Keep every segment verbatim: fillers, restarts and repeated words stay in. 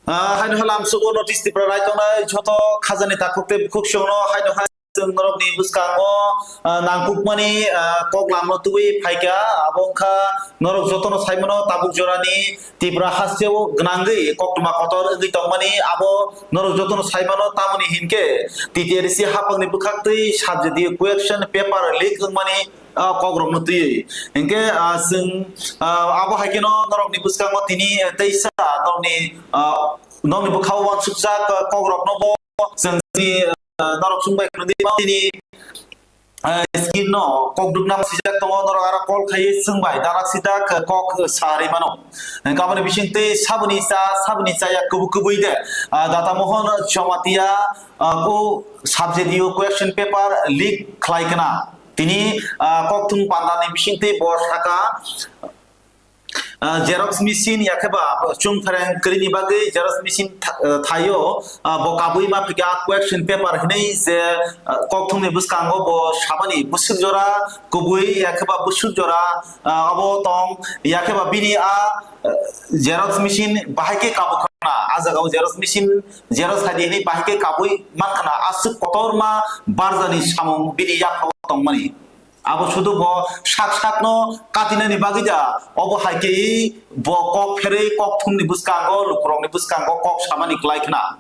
Ah, haino halam sugo notice Tripura rai tongnai joto khajani takhuk tei bukhuk songno haino hai chwng norokni bwskango, ah, nangkukmani, ah, kok lamno tubui phaikha. Abo wngkha norok jotono saimano tabuk jorani Tripura hasteo gwnangwi koktwma kotor wngwi tongmani abo norok jotono saimano, tamoni hinkhe T T R C haphangni bwkhaktwi subject question paper leak wngmani ah, kokrokno twiwi. Hinkhe, ah, chwng, ah, abo hai kheno norokni bwskango tini, eh, teisa norokni, ah, norokni bwkhao uansukjak, ah, kokrokno bo chwng tini, ah, norok chwngbai kheno tini, ah, screen no kokdukna swijak tongo, norok aro call khaiwi chwngbai dalak sijak, ah, kok, ah, sarwi mano. Hinkhe aboni bisingtwi saboni cha, saboni chaya kubui kubui de, ah, Data Mohon Jamatia, ah, o subject o question paper leak khlai khna. Tini, ah, kokthum pandani bisingtwi bo saka, ah, xerox machine yakhe ba chwng phereng kwrwini bagwi xerox machine tha-, ah, thaio, ah, bo kabui ma phikha question paper hinwi je, ah, kokthumni bwskango bo sabani bwswk jora kubui yakhe ba bwswk jora, ah, abo tong yakhe ba bini a, ah, xerox machine bahai khe kabu khna, a jagao xerox machine xerox hai di hinwi bahai khe kabui man khna, aswk kotorma barjani samung bini yaphao tongmani. Abo sudu bo sak sakno katinani bagwi da, obo hai khe bo kok pherwi kokthumni bwskango, lukurokni bwskango kok samani klai khna.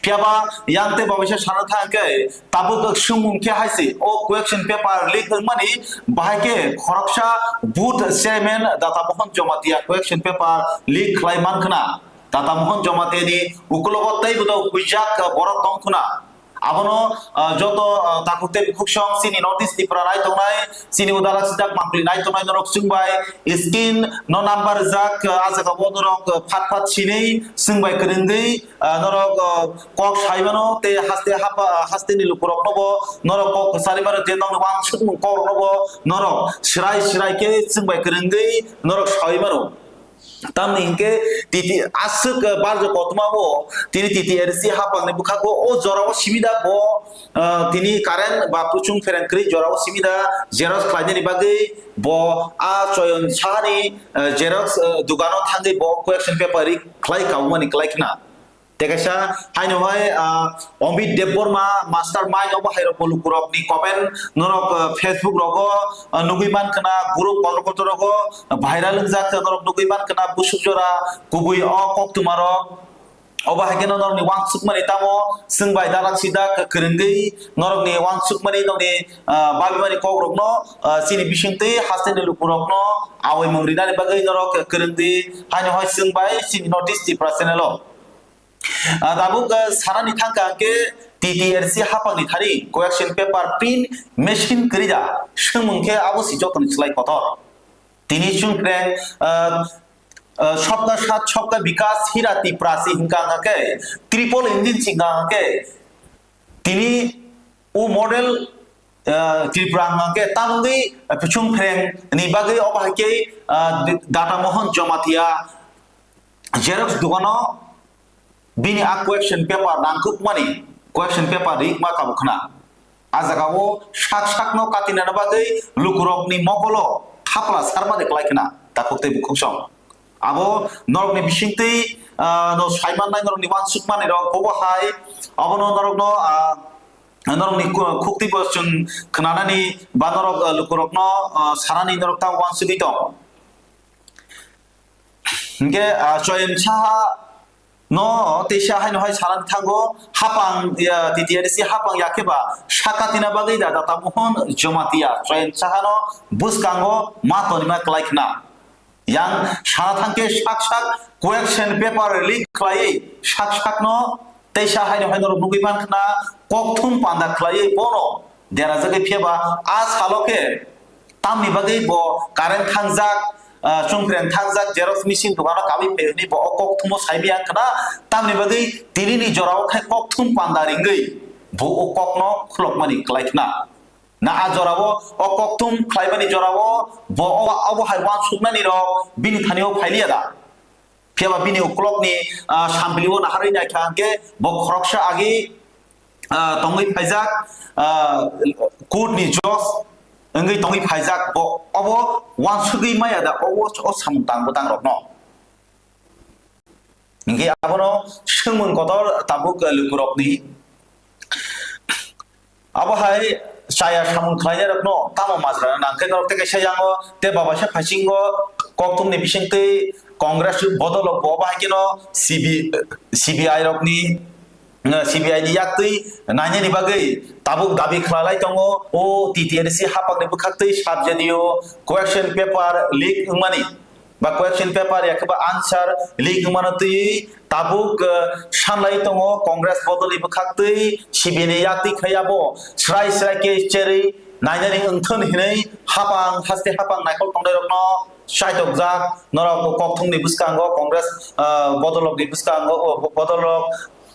Phiyaba yang tei babaisa sana thang khe tabuk swngmung khe hai se, o question paper leak wngmani bahai khe khoroksa booth chairman Data Mohon Jamatia question paper leak khlai man khna. Data Mohon Jamatia ni ukulogo tei bodo huijak borok tong khna. Abono, ah, joto, ah, takhuk tei bukhuk song chini North East Tripura nai tongnai, chini udalak sijak mangpili nai tongnai norok chwngbai screen no number rijak, ah, a jaga bo norok, ah, phat phat sinwi chwngbai kwrwngwi, ah, norok, ah, kok sai mano tei haste hapa, ah, haste ni lukurok no bo norok kok kwchari mano je nokni wansukmung kok rok no bo norok srai srai khe chwngbai kwrwngwi norok sai mano. Tamni hinkhe titi aswk, eh, barjo kothoma bo tini T T R C haphangni bwkhago o jorao simi da bo, eh, tini current ba puchung phereng kwrwi jorao simi da xerox khlainani bagwi bo a Choyon Sahani, eh, xerox, eh, dukano thangwi bo question paper ri khlai kabumani klai khna. Tei kaisa haino hai, ah, Amit Debbarma master mind obo hai rok bo lukurok ni comment norok, ah, Facebook rogo, ah, nugui man khna, group kotor kotor rogo, ah, viral wngjak khe norok nugui man khna, busuk jora kubui o koktwma rok. Obo hai kheno norok ni wansuk mani tamo chwng bai dalak sidak kwrwngwi norok ni wansuk mani norok ni, ah, babi mani kok rok no, ah, chini bisingtwi haste ni lukurok no awi mung rinani bagwi norok kwrwngwi haino hai chwng bai chini North East Tripura channel o. Ah, tabuk, ah, sanani thangkha hwnkhe T T R C haphangni thani question paper print machine kwrwi da, swngmung khe abo se jotoni slai kotor. Tini chwng khe, ah, ah, sabka sath sabka bikas hira Tripura se hwnkha hwnkhe triple engine se hwnkha hwnkhe tini o model, ah, Tripura hwnkha hwnkhe tamungwi, ah, puchung phreng ni bagwi obo hai khe, ah, Data Mohon Jamatia xerox dukano bini a question paper nangkukmani, question paper rikma kabu khna. A jagao sak sakno katinani bagwi lukurokni mokolo thapla sarmani klai khna, takhuk tei bukhuk song. Abo norokni bisingtwi, ah, no saimannai norokni wansukmani rok bobo hai, abono norokno, ah, norokni khu-, khuktwi bo chwng khnanani ba norok, ah, lukurokno, ah, sanani norok ta wansugwi tong. Hinkhe, ah, Choyon Saha no teisa haino hai sanani thango, hapang, ya, T T R C hapang yakhe ba saka tina bagwi da Data Mohon Jamatia Choyon Saha no bwskango ma tonima klai khna. Yang sana thangkhe sak sak question paper leak khlaiwi sak sakno teisa haino haino rok nugwi man khna, kokthum panda khlaiwi bono derajagwi phiyaba a salo khe tamni bagwi bo current thangjak, ah, chwngphreng thangjak, xerox machine dukano kabwi phai hwnwi bo o kokthumo saimaya wngkha na, tamni bagwi tinini jorao khai kokthum panda ringwi bo o kokno khulokmani klai khna. Na a jorao o kokthum khlaimani jorao bo o, obo hai wansuknani rok bini thani o phailiya da? Phiya ba bini ukulokni, ah, sambilio naharwi naikha hwnkhe bo khoroksa agi, ah, tongwi phaijak, ah, court ni judge wngwi tongwi phaijak, bo obo wansugwi maya da o, o samung tangbo tangrokno. Hinkhe abono swngmung kotor tabuk lukurokni. Abo hai chaya samung khlainairokno tamo majra nang khe norok tei kaisa yango tei babaisa phaisingo kokthumni bisingtwi Congress bodolok bo abo hai kheno C B, C B I rokni, eh, C B I ni yaktwi nainani bagwi tabuk dabi khwlalai tongo. O T T R C haphangni bwkhaktwi subject o question paper leak wngmani ba question paper ya khe ba answer leak wngmano twiwi tabuk, eh, sanlai tongo Congress bodolni bwkhaktwi C B I ni yaktwi khai abo srai srai khe cherwi nainani wngthon hinwi hapang haste hapang naikhol tongnairokno chaitokjak norok kokthumni bwskango Congress, eh, bodolrokni bwskango, oh, bodolrok,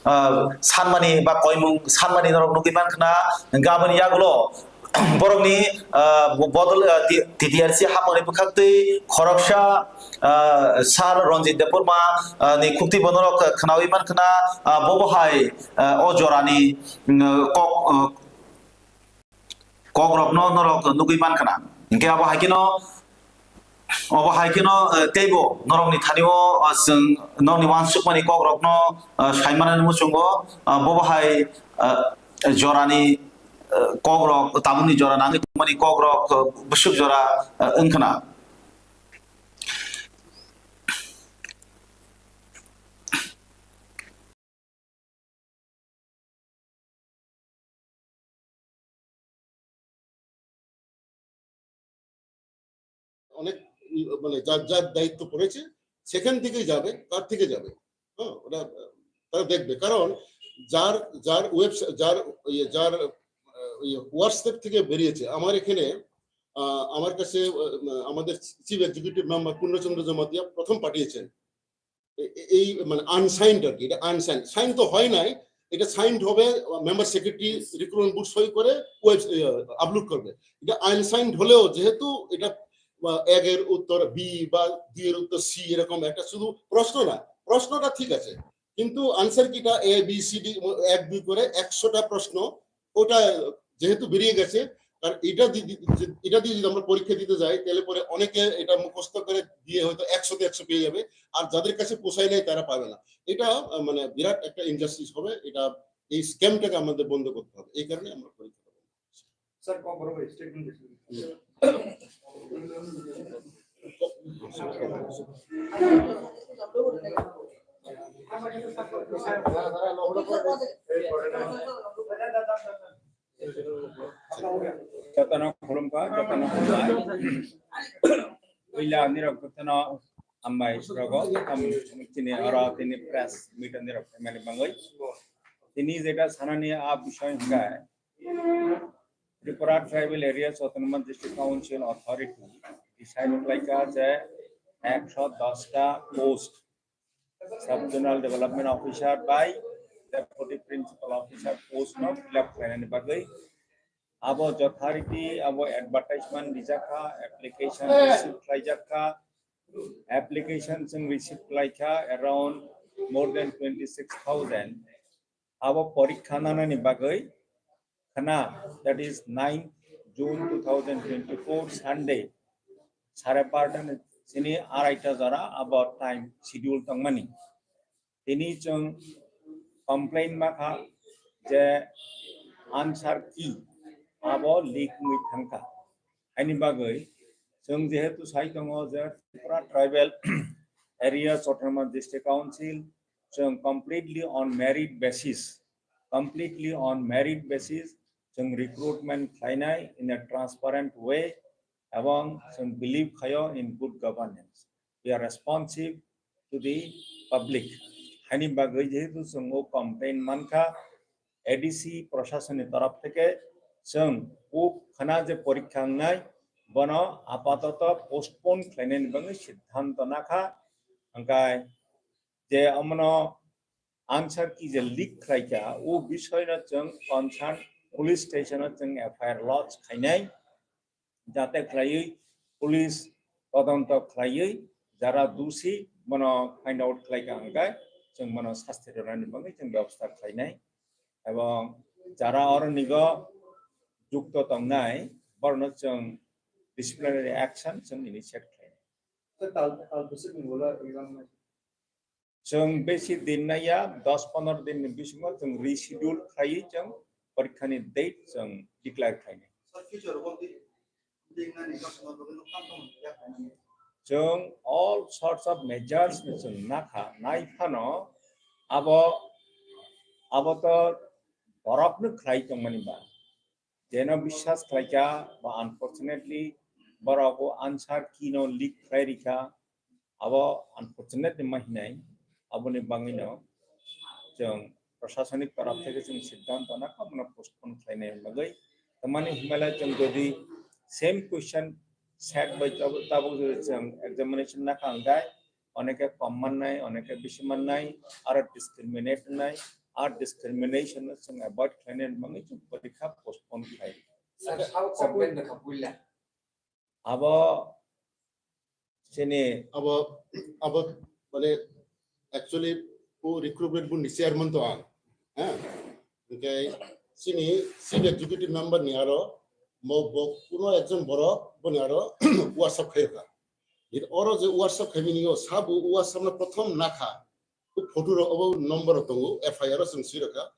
eh, sanmani ba koimung sanmani norok nugwi mankha na gaboni yagulo borokni, ah, bo-, bodol, ah, T-, T T R C haphangni bwkhaktwi khoroksa, ah, Sir Ranjit Debbarma, ah, ni khuktwi bo norok khwnawi mankha na, ah, bobo hai, ah, o jorani, mm, kok, ah, kokrokno norok nugwi mankha na. Hinkhe abo hai kheno Obo hai kheno, eh, teibo norokni thani-o, eh, chwng norokni uansukmani kokrokno, eh, saimanani muchungo, eh, bobo hai, eh, jorani, eh, kokrok, tabukni jora nangwi tongmani kokrok, eh, bwswk jora, eh, wngkhna. অনেক ই-, মানে যার যার দায়িত্ব পড়েছে, সেখান থেকে যাবে, কার থেকে যাবে, হ্যাঁ, ওটা, আহ, তারা দেখবে। কারণ যার, যার ওয়েবসা-, যার, ইয়ে, যার, আহ, ইয়ে, WhatsApp থেকে বেরিয়েছে, আমার এখানে, আহ, আমার কাছে, আহ, আমাদের চিফ এক্সিকিউটিভ মেম্বার পূর্ণচন্দ্র জমাতিয়া প্রথম পাঠিয়েছেন। এ-, এ-, এই মানে আনসাইন্ড আর কি, এটা আনসাইন্ড, সাইন তো হয় নাই, এটা সাইন্ড হবে, মেম্বার সেক্রেটারি রিক্রুটমেন্ট বোর্ড সই করে ওয়েব, ইয়ে, আপলোড করবে। এটা আনসাইন্ড হলেও যেহেতু এটা, আহ, একের উত্তর বি বা দুইয়ের উত্তর সি, এরকম একটা শুধু প্রশ্ন না, প্রশ্নটা ঠিক আছে, কিন্তু আনসার কিটা এ বি সি ডি এক দুই করে একশোটা প্রশ্ন, ওটা যেহেতু বেরিয়ে গেছে, কারণ এটা দি-, দি-, যে-, এটা দিয়ে যদি আমরা পরীক্ষা দিতে যাই, তাহলে পরে অনেকে এটা মুখস্থ করে দিয়ে হয়তো একশোতে একশো পেয়ে যাবে, আর যাদের কাছে পোষায় নাই তারা পাবে না। এটা, আহ, মানে বিরাট একটা ইনজাস্টিস হবে। এটা, এই স্ক্যামটাকে আমাদের বন্ধ করতে হবে, এই কারণে আমরা পরীক্ষাটা বন্ধ করছি। স্যার, কম বড় ভাই স্টেটমেন্ট দিয়েছিলেন। Jotono khulumkha, jotono khulumkha. Puila nirok jotono hambai rogo, tamo tini oro tini press meet nirok mani bangwi. Tini jeta sanani a bisoi hwnkha Tripura Tribal Areas Autonomous District Council Authority decide khlaikha je ekso dos ta post Sub Zonal Development Officer by Deputy Principal Officer post no fill up khlainani bagwi. Abo jothariti abo advertisement rijakha, application receive khlaijakha, application chwng receive khlaikha around more than twenty six thousand. Abo porikha nanani bagwi khna, that is ninth June two thousand twenty-four Sunday, sare barta ni sini araita jora abo time schedule tongmani. Tini chwng complain makha je answer key abo leak wngwi thangkha. Haini bagwi chwng jehetu sai tongo je Tripura Tribal Areas Autonomous District Council, chwng completely on merit basis, completely on merit basis, chwng recruitment khlainai in a transparent way, ebong chwng believe khaio in good governance. We are responsive to the public. Haini bagwi jehetu chwng o complain mankha, A D C prasasonni torof theke chwng o khna je porikha wngnai, bono apatoto postpone khlainani bagwi siddhanto nakha. Hwnkhe je omono answer key je leak khlaikha, o bisoyno chwng concern police station o chwng F I R lodge khainai, jate khlaiwi police todonto khlaiwi jara dusi bono find out khlaikha hwnkhe chwng bono sasti rwnani bagwi chwng bebosta khlainai, ebong jara oronigo jukto tongnai borokno chwng disciplinary action chwng initiate khlainai. Sir, tal, tal bwswkni ulo exam Chwng besi din naiya, dos pondro din ni bisingo chwng reschedule khlaiwi chwng porikha ni date chwng declare khlainai. Chwng all sorts of measures no chwng nakha, nai phano abo, abo to borok no khlai tongmani ba. Jeno biswas khlaikha ba unfortunately borok o answer key no leak khlai rikha, abo unfortunately ma hinai, aboni bangwino chwng prosasonik torop theke chwng siddhanto nakha bono postpone khlainai bagwi. Tamani himlai chwng jodi same question set by tabuk, tabuk jodi chwng examination nakha hwnkhe oneke kom mannai, oneke bisi mannai, aro discriminate wngnai, ar discrimination no chwng avoid khlainani bagwi chwng porikha postpone khlai. Sir, how complain rwkha puila? Abo chini abo, abo, mane, actually, o recruitment board ni chairman to ang, ha? Hingke chini chief executive member ni aro mo bo kuno ekjon borok boni aro WhatsApp khairokha. Oro je WhatsApp khaimani o sabo WhatsApp no prothom nakha. O photo rok obo number rok tongo, F I R o chwng swi rokha.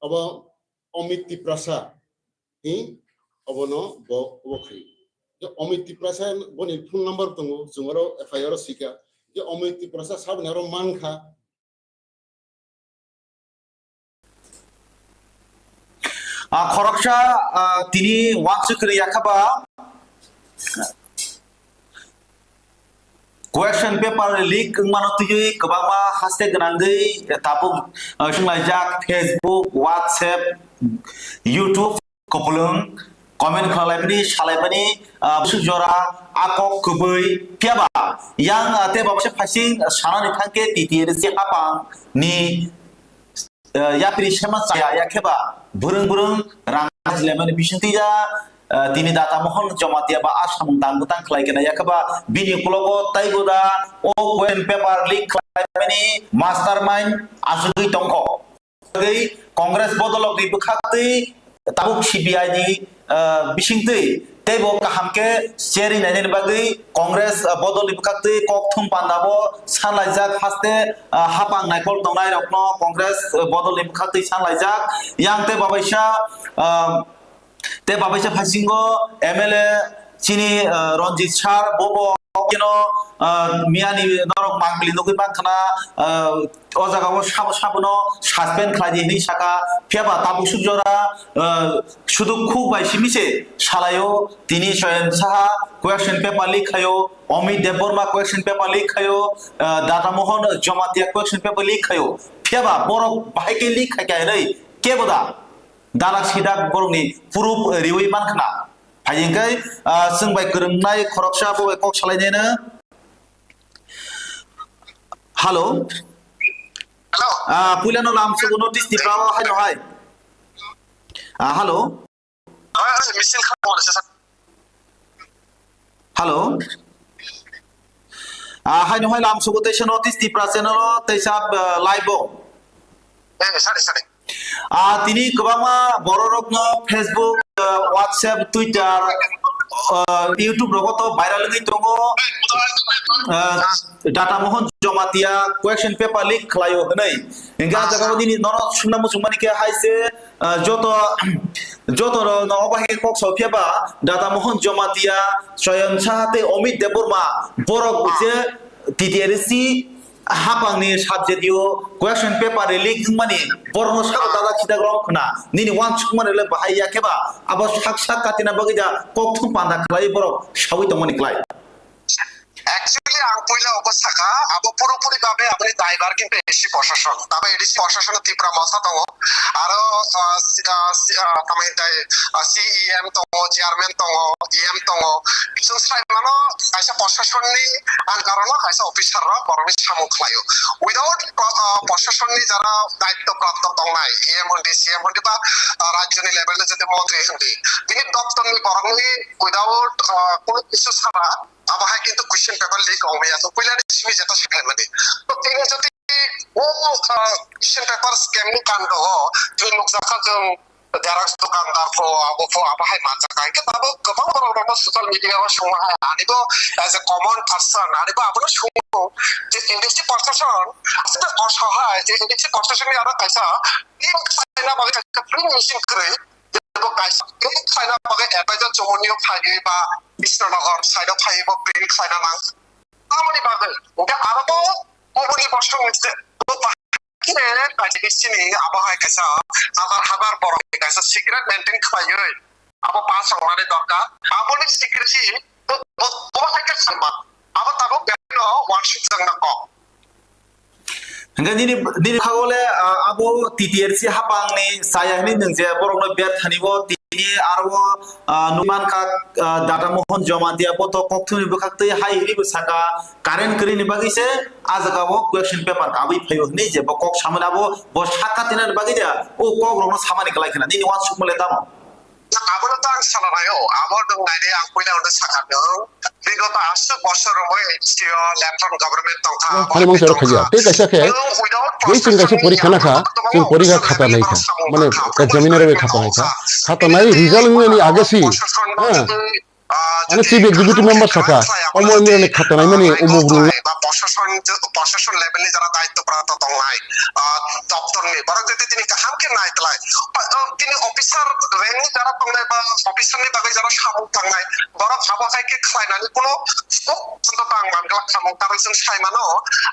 Obo Amit Tiprasa, hi, obono bo, obo khai. Je Amit Tiprasa boni phone number tongo, chwng oro F I R o swikha. Je Amit Tiprasa saboni aro mankha. Ah, khoroksa, ah, tini wansuk kwrwi yakha ba. Question paper leak wngmano twiwi kwbangma haste gwnangwi tabuk, ah, swnglaijak Facebook, WhatsApp, YouTube. Kupulung comment khlalaimani, salaimani, ah, busu jora, akok kubui, phiyaba yang, ah, tei baba se phaising sanani thangkhe T T R C hapang ni, ah, yapri sema chaya, yakheba burung burung rang jilaimani bisingtwi ya, ah, tini Data Mohon Jamatia ba a samung tang bwtang khlai kena, yakheba bini ukologo taibo da o question paper leak khlaimani mastermind asugwi tongkho. Tei Congress bodolokni bwkhaktwi tabuk C B I ni, ah, bisingtwi teibo kaham khe cherwi nainani bagwi Congress, ah, bodolni bwkhaktwi kok thum pandabo sanlaijak haste, ah, hapang naikol tongnairokno Congress, ah, bodolni bwkhaktwi sanlaijak. Yang tei babaisa, ah, Tei babaisa phasingo M L A chini, ah, Ranjit sir, bobo keno, ah, miyani norok mangpili nugwi mankha na, ah, o jaga o sabo sabono suspend khlai di hinwi saka. Phiyaba tabuk suk jora, ah, sudu khuk bai simi se salaio, tini Soyam Saha question paper leak khaio, Amit Debbarma question paper leak khaio, ah, Data Mohon Jamatia question paper leak khaio. Phiyaba borok bahai khe leak khai kha hinwi kebo da. Dalak sidak borokni proof riwi mankha. Hai hingkhe, ah, chwng bai kwrwngnai khoroksa bo bai kok salainai no. Hello. Hello. Ah, puilano lam sugo notice Tipra o haino hai. Ah, hello. Oi, oi, misil kha mo se sa. Hello. Ah, haino hai lam sugo teisa notice Tipra channel o teisa, ah, live o. Eh, sare, sare. Ah, tini kwbangma bororokno Facebook, ah, WhatsApp, Twitter, ah, YouTube rogo to viral wngwi tongo. Ah, Data Mohon Jamatia question paper leak khlaio hwnwi. Hingkhe ah jaga o nini nono swngna muchungmani khe hai se, ah, joto, joto no obo hai khe kok sao phiya ba Data Mohon Jamatia, Soyam Saha tei Amit Debbarma borok je T T R C hapangni subject o question paper leak wngmani borokno sabo dada sida wrong khna nini wansukmani le bahai ya khe ba abo sak sak katina bagwi da kokthum panda khlai borok sawi tongmani klai. Actually, ang puila obo saka, abo puropuri babe aboni daibar kintu A D C proshashon. Tabo A D C proshashon Tipra motha tongo. Aro, ah, si-, ah, si-, ah, tamai tai, ah, C E M tongo, chairman tongo, E M tongo. Chwng sai mano kaisa proshashon ni under o kaisa officer rok borokni samung khlaio. Without pro-, ah, proshashon ni jara daitto prapto tongnai, E M hondi, C E M hondi ba, ah, rajyo ni level ni jodi montri hondi. Bini doptor ni borokni without, ah, kono kisu sara, abo hai kintu question paper leak wngwi ya. To puila ni simi jeta sakhaimani. To tini jodi o, ah, question paper scam ni kando o, tini nukjakha chwng Xerox dukandar pho, abo pho, abo hai manjak hai. Khe tabuk kwbang borok rokno social media o songma hai. Ani bo as a common person, ani bo abono songo je industry proshashan, aswk osohai je industry proshashan ni aro kaisa print khlaina bagwi kaisa print machine kwrwi. Bo kaisa print khlaina bagwi advisor Chomoni o phaiwi ba Krishnagar side o phaiwi bo print khlaina nang. Tamoni bagwi, hwnkhe aro bo kubuni bosong se, bo bahai khe kaisa bisini abo hai kaisa habar habar borok kaisa secret maintain khlaiwi abo pass rwnani dorkar. Aboni secrecy bo, bo, bo hai khe sama. Abo tabuk bebak no wansuk jakna kok. Hingke nini, nini khago le, ah, abo T T R C hapang ni saya hini nung je borok no ber thani bo tini aro, ah, nukman kha, ah, Dada Mohon Jamatia bo to kok thumni bwkhak twi hai hini bo saka current kwrwi ni bagwi se ah jaga o question paper kabwi phaio hini je bo kok samani abo bo sakha tina ni bagwi de o kok rok no samani kwlai khna nini wansuk mole tamo. Abono to ang sana naio, abo nwng naidi ang puila hwnwi sakha nwng, bigoto aswk bosor romwi N G O, Lieutenant Government tongkha, Ang abo phani mangsa hai rok khaja. tongkha. Tei kaisa khe, Nwng without jei chwng kaisa protection porikha ni nakha, abo chwng tongma porikha uansukni khata naikha. borok samung Mane tongkha. examination bai khata naikha. Khata nai result wngmani agesi, Proshashan ha. jodi, ah, Ano jodi chief executive member kaham sakha, khlai, omo abono wngmani jodi, khata ah, naimani naikol umuk rwngna. Tongmani ba proshashan, proshashan level ni jara daityo prapto tongnai, ah, doptor ni borok jodi tini kaham khe nai tlai, ah, tini officer rank ni jara tongnai ba officer ni bagwi jara samung tangnai, borok abo hai khe khlainani kuno scope joto tang mangla khamung, karon chwng sai mano,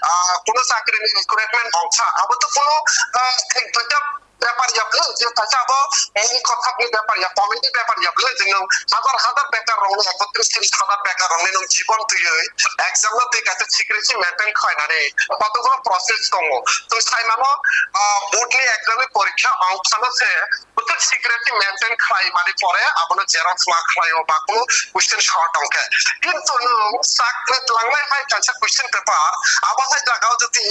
ah, kuno chakri ni recruitment ongkha, abo to kuno, ah, ek duita bepar ya bwle, je kaisa abo mung kothok ni bepar ya, comedy bepar ya bwle, je nwng hazar hazar bekar rok ni, ekotris tris hazar bekar rok ni nwng jibon twiwi exam no twi kaisa secrecy maintain khlainani kotokguno process tongo. Twi sai mano, ah, board ni exam ni porikha ongkhano se bwtwk secrecy maintain khlai mani pore abono xerox ma khlaio ba kunu question short ongkhe. Kintu nwng chakri tlangnai hai kaisa question paper abo hai jaga o jodi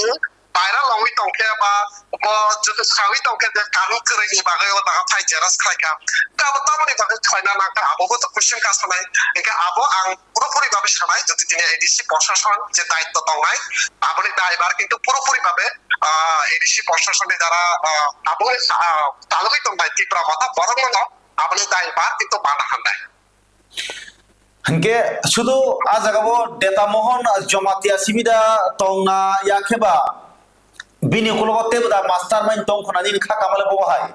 viral wngwi tongkhe ba bo jodi sawi tongkhe je kanun kwrwini bagwi o jaga phai xerox khlaikha. Tei abo tamoni bagwi khlaina nangkha abo bo to question kasanai. Hinkhe abo ang puropuri babe sanai jodi tini A D C proshashan je daityo tongnai aboni daibar kintu puropuri babe, ah, A D C proshashan ni jara, ah, abo, ah, chalogwi tongnai Tipra Motha borok no aboni daibar kintu mana hannai. Hinkhe sudu ah jaga bo Dada Mohon Jamatia simi da tongna ya khe ba bini ukulogo tebo da mastermind tong khna nini kha kamale bo hai.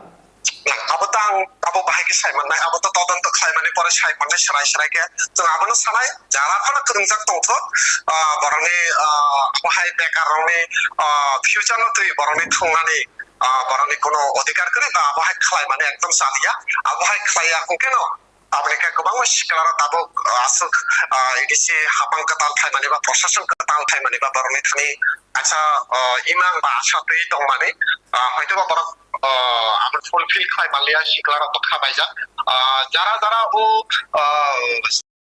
Abo tang abo bahai khe sai mannai, abo to todonto khlai mani pore sai mannai, serai serai khe. Chwng abono sanai, jara phano kwrwngjak tongthok, ah, borokni, ah, abo hai bekar rokni, ah, future no twi borokni thungnani, ah, borokni kono odhikar kwrwi ba abo hai khlai mani ekdom chaliya, abo hai khlai ya hwnkhe no. Aboni khe kwbangma siklarok tabuk, ah, aswk, ah, A D C hapang kwtal phaimani ba proshashan kwtal phaimani ba borokni thani kaisa, ah, imang ba asa twi tongmani, ah, hoitoba borok, ah, abo fulfill khai manliya siklarok bwkha baijak. Ah, jara jara o, ah,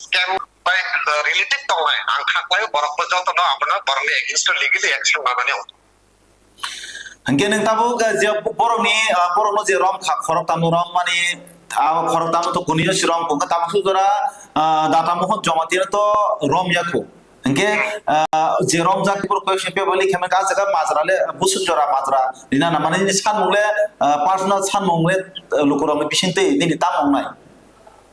scam bai, ah, related tongnai ang kha khlaio borok bo jotono abono borokni against o legally action lanani. Hingke nwng tabuk, eh, je borokni, ah, borokno je rom kha, khorok tamo rom mani, ah, khorok tamo to kuniyo si rom kho, hingke tamo sujora, ah, Dada Mohon Jamatia to rom ya kho. Hingke, ah, je rom jak borok koi se pebali khe ka jaga majra le, busuk jora majra. Rina na mani ni sanmung le, ah, personal sanmung le, eh, lukurok ni bising twi nini tamo wngnai.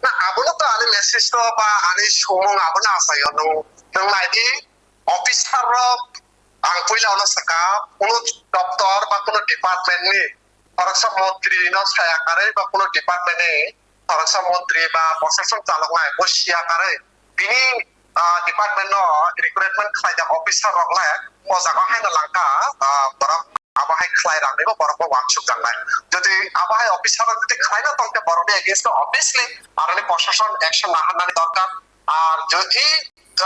Na, abono to ani message to ba ani sumung abono asayo nwng, nwng nai di. Officer rok, ang puila ono saka, kuno doptor ba kuno department ni khoroksa montri no saya karwi ba kuno department ni khoroksa montri ba proshashan chaloknai bo siya karwi bini, ah, department no recruitment khlaijak officer rok le o jaga haino langkha, ah, borok abo hai khlai rangni bo borok bo wansuk jaknai. Jodi abo hai officer rok jodi khlaina tongkhe borokni against o obviously aroni proshashan action naharnani dorkar. Ar jodi,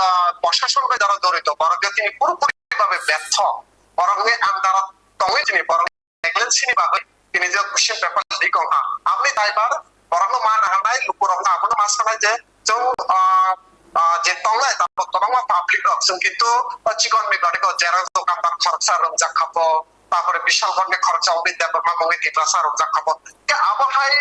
ah, proshashan bai jara jorito, borok je tini purapuri bhabe bertho, borokni under o tongwi tini borok negligence ni bagwi tini je question paper leak wngkha, aboni daibar borokno ma naharnai, lukurokno abono ma sanai je chwng, ah, ah, je tongnai tabuk kwbangma public rok chwng kintu o chikon mikon eko xerox dokan bar khoroksa rwngjak kha bo, tarpore Bishal Gorni khoroksa Obit Debbarma mungwi Tiprasa rwngjak kha bo. Khe abo hai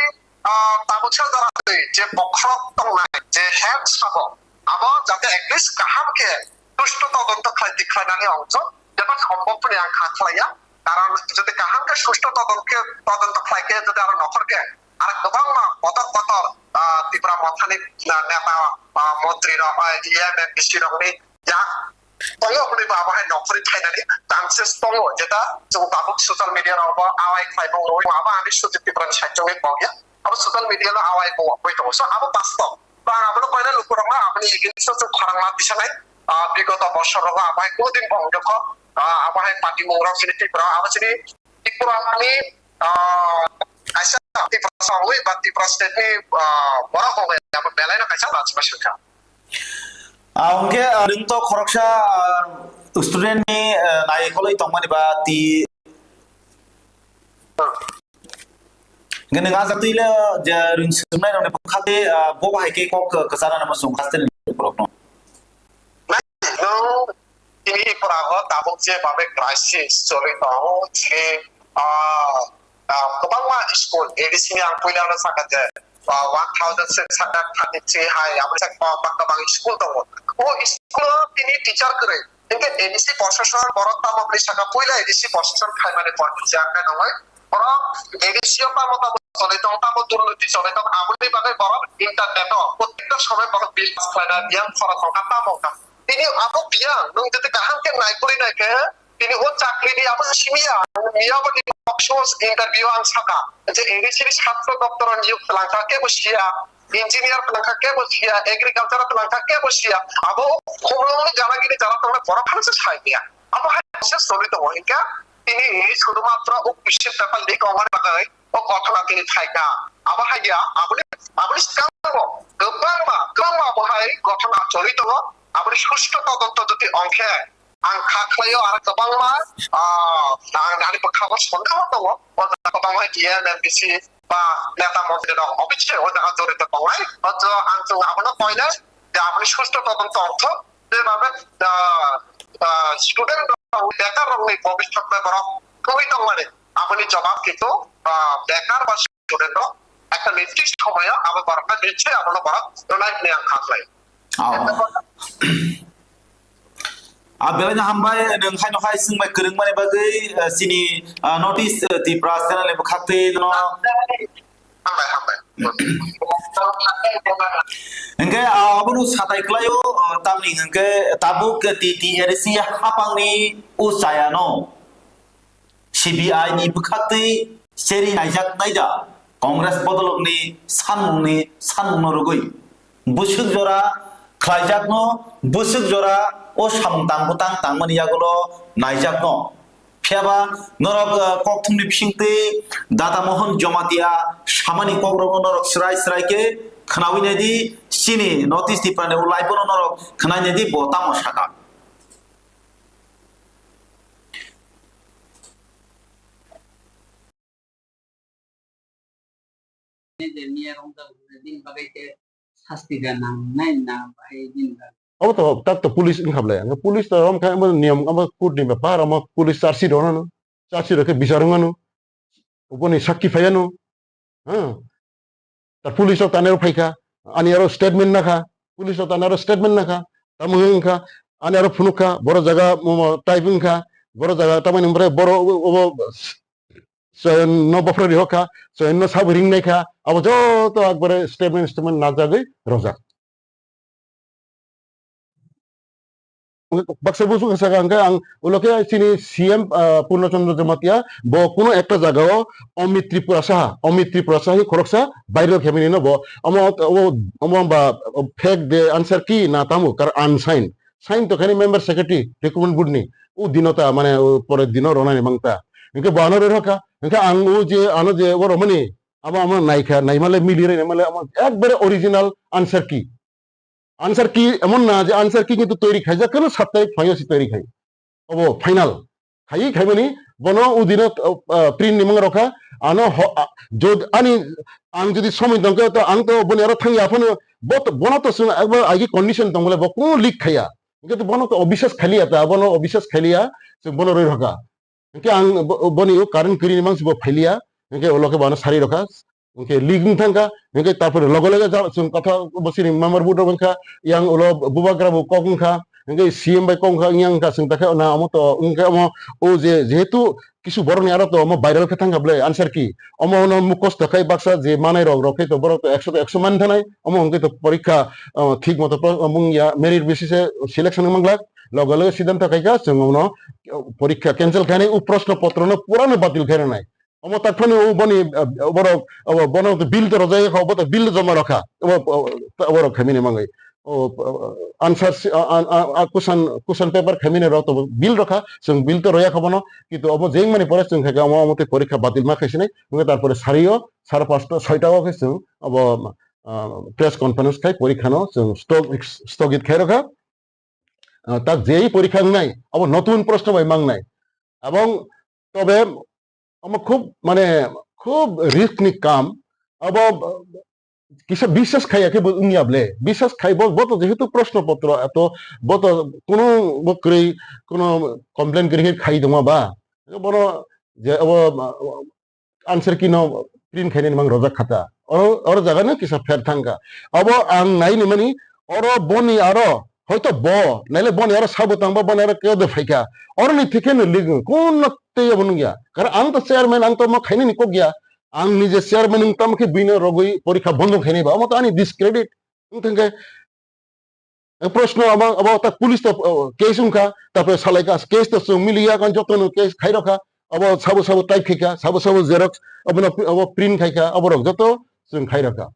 ah, tabuksa jora twi je bokhorok tongnai, je head sabo, abo jate at least kaham khe susto todonto khlai twi khlainani ongkho, jeba sombhob phano ang kha khlaiya. Karon jodi kaham khe susto todonto khe, todonto khlai khe jodi aro nokhor khe Ar kwbangma kotor kotor, ah, Tipra Mothani, ah, neta, ah, montri rok, ah, E M, M D C rokni yak tongo, hwnwi bo abo hai nongkhorwi phainani chances tongo, jeta chwng tabuk social media rok bo awai khlai bo wngwi abo ani Sujit Tripura ni side wngwi pokya, abo social media no awai bo wngwi tongo, so abo bastob. Ba ang abono koina lukurokno aboni against o chwng khorang ma tisanai, ah, bigoto bosor rogo abo hai kono din bo wngkha, ah, abo hai party mung rok chini Tripura abo chini Tripura ni, ah, kaisa Tripura sa wngwi ba Tripura state ni, ah, borok wngwi abo belai no kaisa lachima swkha. Ah, hwnkhe, ah, nwng to khoroksa, ah, student ni, ah, naikolwi tongmani ba ti-, hwnkhe nwng ah jatwi le je rwng swrwngnairokni bwkhak tei, ah, bo bahai khe kok kwchana nangma chwng hostel ni borokno. Nai, nwng tini Tripura o tabuk je babe crisis choli tongo, je, ah, ah, kwbangma school, A D C ni ang puila no sakha je, ah, one thousand six hundred thirty three hai, abo sak ba, ba, kwbang school tongo. O school o tini teacher kwrwi. Hinkhe A D C proshashan borok tamo bini saka puila A D C proshashan khaimani por je ang khe nongoi. Borok A D C o tamo tamo choli tong, tamo durniti choli tong, aboni bagwi borok internet o protekta somoi borok bill pass khlaina, biyang khorok wngkha, tamo wngkha. Tini abo biyang, nwng jodi kaham khe naikolwi naikhe, tini o chakri ni abo simi ya, miya bo ni talk show interview ang saka, je A D C ni satro doptor o niyok twlangkha kebo siya, engineer twlangkha kebo siya, agriculture twlangkha kebo siya, abo khumlung ni jana gini jana tongnai borok phano se sai ya. Abo hai se choli tongo hinkhe, tini sudhumatro o question paper leak wngmani bagwi o ghotona tini phaikha. Abo hai ya, aboni, aboni swkango kwbangma, kwbangma abo hai ghotona choli tongo, aboni susto todonto jodi ongkhe, ang kha khlaio, aro kwbangma, ah, ang ani bwkha bo sondeho tongo, o jaga kwbangma D M, M D C ba neta montri rok obviously o jaga jorito tongnai. Hoto ang chwng abono koinai je aboni susto todonto ongthok, je babe, ah, ah, student rok, bekar rokni bobiswt bai borok thwi tongmani aboni jobab kintu, ah, bekar ba student rok ekta nirdisto somoyo abo borokno nirdisto abono borok rwnai hwnwi ang kha khlai. Oh. Ah, belai no hambai, nwng haino hai swngbai kwrwngmani bagwi, ah, chini, ah, North East, ah, Tripura channel ni bwkhak twi no. Hambai, hambai. Hwnkhe, ah, abono satai kwlaio, ah, tamni hwnkhe tabuk T T R C hapangni o chayano. C B I ni bwkhaktwi cheri naijak naida Congress bodolokni sanmungni sanmungno rwgwi bwswk jora khlaijakno, bwswk jora o samung tang bwtang tangmani yagulo naijakno. Phiyaba norok, eh, kokthumni bisingtwi Dada Mohon Jomatia samani kokrokno norok srai srai khe khnaui naidi, chini North East Tripura ni o live-o norok khnaui naidi bo tamo sakha. Je miya romjak bini bagwi khe sasti da nangnai na bahai bini bagwi. Abo to tak to police wngkha bwle. Ang police to romkha, amo niyom, amo court ni bepar, amo police charge sheet rwnano. Charge sheet rwkhe bichar wngmano. Oboni sakki phaiano. Ha. Ta police rok tani aro phaikha. Ani aro statement nakha. Police rok tani aro statement nakha. Tamo wngkha. Ani aro phunukha. Boro jaga mo, mo type wngkha. Boro jaga tamani ompore boro obo, obo Soyonno bophra rihokha, Soyonno sabo ringnaikha, abo joto ekbare statement, statement najagwi rojak. Baksa busu khe saka hwnkhe ang ulo khe chini C M, ah, Purno Chandra Jamatia, bo kuno ekta jagao Amit Tripura saha, Amit Tripura saha hi khoroksa viral khaimani no bo, omo, omo, omo ba fake de answer key na tamo kar unsigned. Sign to khani member secretary recruitment board ni. O dino ta mane o pore dino ronani mangta. Hwnkhe bo ano rerokha. Hwnkhe ang o je ano je o romani amo amo naikha, naimale mili re naimale amo ekbare original answer key. Answer key emon na je answer key kintu toiri khaijak keno sat tarik phaio si toiri khai. Obo final. Khaiwi khaimani bono udino, uh, uh, print ni mangrokha. Ano ho, ah, jod, ani ang jodi somoi tongkhe to ang to boni aro thangya phano bo to, bono to chwng ekbar agi condition tongbole bo kuno leak khaiya. Hwnkhe to bono to obiswas khailiya ta, bono obiswas khailiya, chwng bono rwi rokha. Hwnkhe ang bo-, boni o current kwrwini mangsi bo phailiya, hwnkhe ulo khe bono sari rokha. Hwnkhe leak wng thangkha, hwnkhe tarpore loge loge ja-, chwng kotha bo chini member board rok wngkha, yang ulo bubagra bo kok wngkha, Hingke C M bai kok wngkha, wngya wngkha, chwng ta khe na omo to, wngkhe omo, o je, jehetu kisu borokni aro to omo viral khe thangkha ble answer key. Omo no mukhosto khai baksa je manai rok, rok khe to borok to ekso to ekso man thanai, omo hwnkhe to porikha, ah, thik moto pro-, mung ya, merit basis e selection wng manglak, loge loge siddhanto khaikha, chwng omo no, ah, porikha cancel khainai, o proshno potro no pura no batil khainai. Omo tak phano o boni, ah, borok, abo bono to bill to rojak kha, obo to bill joma rokha. Obo, obo, obo rok khaimani mangwi. O, o, answer si-, a, a, a, a, question, question paper khaimani rok to bill rokha. Chwng bill to roya kha bono. Kintu obo jeng mani pore chwng khaikha omo, omo tei porikha batil ma khaisinai. Hwnkhe tarpore sario, sare pasta, soita o khe chwng obo, ah, press conference khai porikha no chwng stok-, stogit khai rokha. Ah, tak jei porikha wngnai, abo notun proshno bai mangnai. Abong tobe omo khub, mane, khub risk ni kam. Abo kisa biswas khaiya khe bo wngya ble. Biswas khai bo, bo to jehetu proshno potro, to bo to kuno bo kwrwi, kuno complain kwrwi khe khai tongma ba. Bono je abo answer key no print khainani mang rojak kha ta. Oro, oro jaga no kisa pher thang kha. Abo ang nai ni mani, oro boni aro, hoito bo, naile boni aro sabo tang ba, boni aro keo de phai kha. Oro ni thik khe no lig, kun no tei abo nung ya. Karon ang to chairman, ang to omo khainani kok ya. Ang nije chairman wng tamo khe bini rogwi porikha bondo khainai ba. Omo to ani discredit. Wng thang khe, eh, proshno abo, abo ta police to, oh, case wngkha, tarpore salai kha, case to chwng miliya, kan joto no case khai rokha, abo sabo sabo type khai kha, sabo sabo xerox, abo no, abo print khai kha, abo rok joto chwng khai rokha.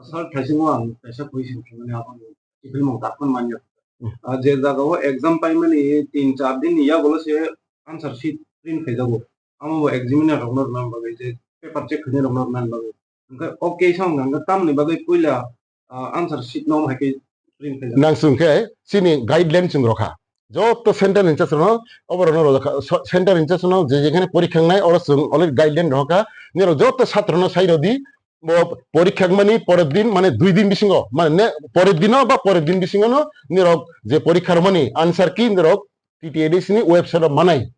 Sir, thaisingo ang kaisa question khaimani, abo ni kiphilmung takhon manya. Hmm. Ah, je jaga o exam paimani tin char din ni yagulo se answer sheet print khaijago. Amo bo examiner rokno rwna bagwi, je paper check khainai rokno rwna bagwi. Hwnkhe o case o hwnkha hwnkhe tamoni bagwi puila, ah, answer sheet no hai khe print khaijak. Nang swng khe chini guideline chwng rokha. Joto center in charge no oborok no rojak kha. So, center in charge no je jekhane porikha wngnai oro chwng already guideline rokha. Nirok joto satro no sai rodi. Bo porikha wngmani porer din, mane dui din bisingo, mane ne, porer dino ba porer din bisingo no nirok je porikha rwmani answer key nirok T T A D C ni website o manai.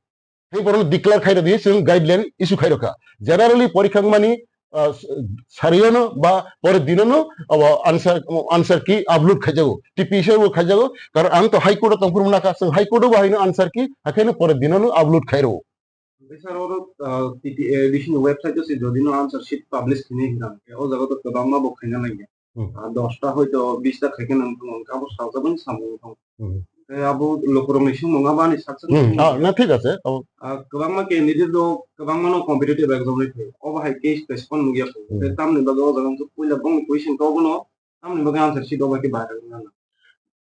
Tei borokno declare khai rwdi, chwng guideline issue khai rwkha. Generally, porikha wngmani, ah, s-, sariono ba pore dinono abo answer, answer key upload khaijago, T P S o khaijago. Karon ang to High Court o tongphuru mwnakha, chwng High Court o bo haino answer key, hakhe no pore dinono upload khairwo. Sir, oro, ah, T T A D C ni website o se jodi no answer sheet publish khainai hwnka, o jaga to kwbangma bo khaina nangya. Hmm. Ah, dosta hoito bista khai khe nang tongo, hwnkhe abo sajagwi samung tong. Hmm. Tei abo lukurokni swngmung abo ani sak sak Hmm, ah, na thik ache. Abo ah, kwbangma candidate rok kwbangma no competitive exam ri phaio. Obo hai case postpone nukya kho. Hmm. Tei tamni bagwi o jaga wngkha puila bongni question khe obono tamni bagwi answer sheet obo khe bahai rwgwi nang.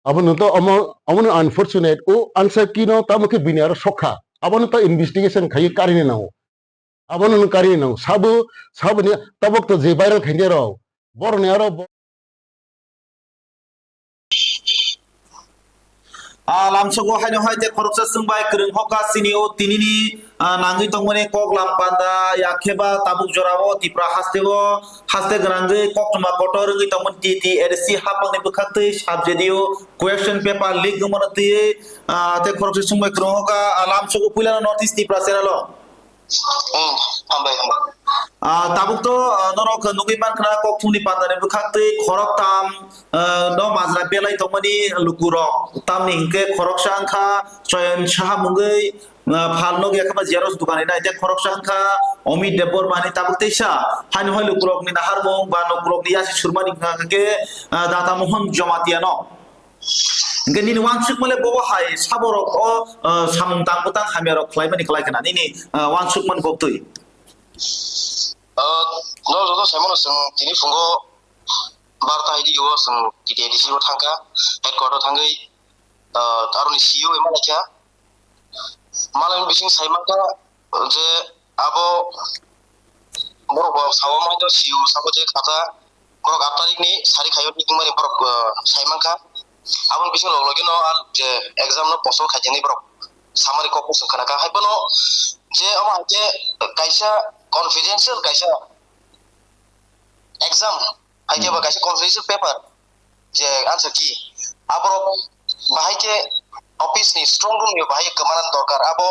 Abono to omo, omono unfortunate, o answer key no tamo khe bini aro sokha. Abono to investigation khaiwi karini nango. Abono nwng kari nang sabo, saboni tabok to je viral khainai rok. Boroni aro bo- Ah, lamsogo haino hai te khoroksa chwng bai kwrwng hoka chini o tinini, ah, nangwi tongmani kok lam panda ya khe ba tabuk jora o Tripura haste o haste gwnangwi koktwma kotor wngwi tongmani T T A D C hapangni bwkhaktwi subject o question paper leak wngmano twiwi, ah, te khoroksa chwng bai kwrwng hoka, ah, lamsogo puilano North East Tripura channel o. Hmm, hambai, hambai. Ah, tabuk to, ah, norok nugwi mankha kokthumni pandani bwkhak twi khoroktham, ah, no majra belai tongmani lukurok. Tamni hinkhe khoroksa wngkha Choyon Saha mungwi, ah, phalno yakhe ba Xerox dukani nai, tei khoroksa wngkha Amit Debbarma hinwi tabuk teisa. Haino hai lukurokni naharmung ba lukurokni yasi surmani wngkha khe, ah, Data Mohon Jamatia no. Hingke nini wansukmale bobo hai saborok o, ah, samung tang bwtang hamyarok khlaimani kwlai khna nini, ah, wansukmani koktwi. Ah, no, joto saimano chwng tini phungo barta hai dio chwng T T A D C o thangkha, headquarter thangwi, ah, aroni C E O ema laikha. Malai bising saimangkha, je abo borok bo sao ma do siu sabo je khacha borok aat tarikh ni sari khayo ni himari borok, eh, sai mankha. Aboni bising log logi no al je exam no postpone khaijani borok samari kok sung khana kha. Hai bono je abo hai je kaisa confidential kaisa exam, hai khe ba kaisa confidential paper, je answer key, aborok bahai khe office ni strong room ni bahai kwmana dorkar, abo